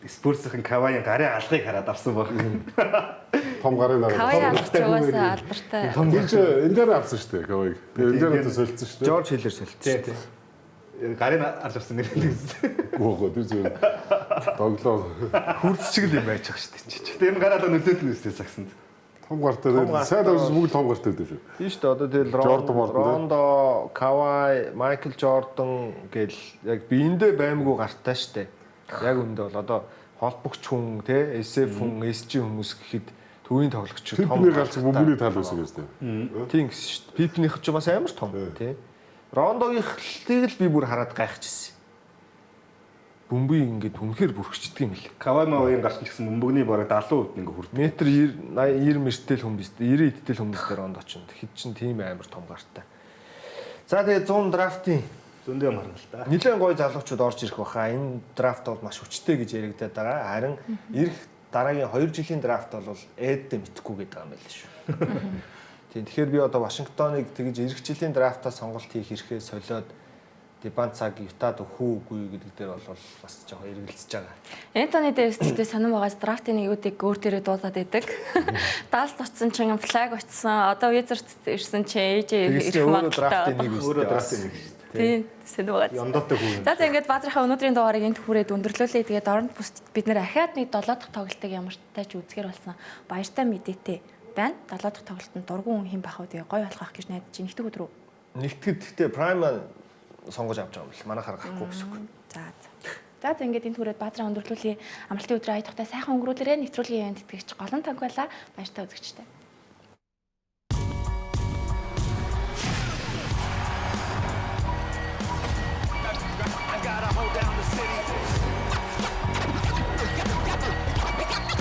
Спурсийн Кавайн гарын алгыг хараад авсан баг. Том гарын дараа. Кавай алгач угаасаа алдартай. Тэр чи энэ дээр авсан шүү дээ Кавайг. Тэр энэ дээр солилцсон шүү дээ. Жорж Хиллер солилцсон. Тийм тийм. Гарын арж авсан нэр нэгсэн. Үгүй тэр зүгээр тоглоо. Хүрц чиг л юм байж байгаа шүү дээ. чи. Тэр нь гараалаа нөлөөлнө үстэй сагсанд. Том гартай. Том гартай. Сайн тоглож бүгд том гартай гэдэг шүү. Тийм шүү дээ. Одоо тэгэл Жордан Мордон, тий. Рондо, Кавай, Майкл Жордан гэл яг биендээ баймгүй гартай шүү дээ. Яг үндэ бол одоо холбогч хүн те SF хүн, SG хүмүүс гэхэд төвийн тоглогч Пипний галц бөмбөний тал байсан гэж дээ. Тийм гэсэн шүү дээ. Пипнийх ч бас амар том тий. Рондогийнхлыг л би бүр хараад гайхчихсэн. Бөмбөгийг ингээд үнэхээр бүрхчихдэг юм лээ. Кавай Мавын гарч ч гэсэн бөмбөгний бараг 70% ингээ хүрдэг. Метр 90 80 90 мэртэл хүн биз дээ. 90 эдтэл хүмүүс дээр онд очино. Хэд чин тийм амар том гартай. За тэгээ 100 драфтын Зөндөө юм харна л та. нэлээд гоё залуучууд орж ирэх баха. Энэ драфт бол маш хүчтэй гэж яригадаад байгаа. Харин ирэх дараагийн 2 жилийн драфт бол эддэ мэдхгүй гэдэг юм байл шүү. Тийм тэгэхээр би одоо Вашингтоныг тэгж ирэх жилийн драфтаа сонголт хийх эрхээ солиод Дебан цаг Ютад өгөх үү үгүй юу гэдэг дээр бол бас жоохон эргэлзэж байгаа. Энтони Дэвис гэхдээ сонирн байгаас драфтын нэгүүдийг өөр дээрээ дуулаад идэг. Далд очсон чинь флаг очсон. Одоо Wizards ирсэн чинь AJ Тэгээс ирэх чи өөрөө магадaltaй. драфтын нэг үстэй. Өөрөө драфтын нэг шүү дээ. Тийм, сонирн байгаас. Яндаатай хүү юм. За за ингээд Баазрынхаа өнөөдрийн дугаарыг энд хүрээд өндөрлүүлээ. Тэгээд оронд бүст бид нэр ахиад нэг 7 дахь тоглолтыг ямар ч үзгээр болсон. Баяртай мэдээтэй байна. 7 дахь тоглолтод дургуун хүн хэн бах вэ? Тэгээ гоё болох байх гэж найдаж байна. Нэгтгэх өдөр үү? Нэгтгэд гэхдээ Prime сонгож авч байгаа юм бэл. Манайхаар гарахгүй гэсэн үг. За за. За за ингээд энэ түрээд баазраа өндөрлүүлье. Амралтын өдрөө ая тухтай сайхан өнгөрүүлээрэ. Нэвтрүүлгийн ивент тэтгэгч Голон танк байла. Баяртай үзэгчтэй. I gotta hold down the city.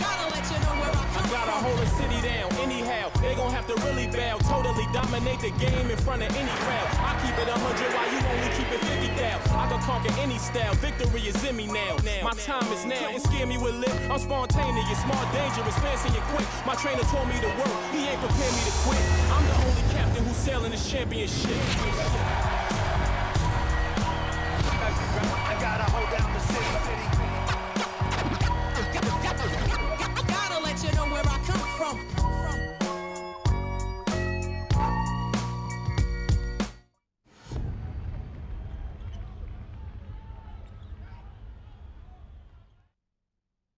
Gotta let you know where I I come gotta from. hold the city down anyhow. They gon' have to really bow. Totally dominate the game in front of any crowd. I keep it 100 while you only keep it 50 thou. I can conquer any style. Victory is in me now. My time is now. Couldn't scare me with lip. I'm spontaneous, smart, dangerous, fancy and quick. My trainer told me to work. He ain't prepared me to quit. I'm the only captain who's sailing this championship.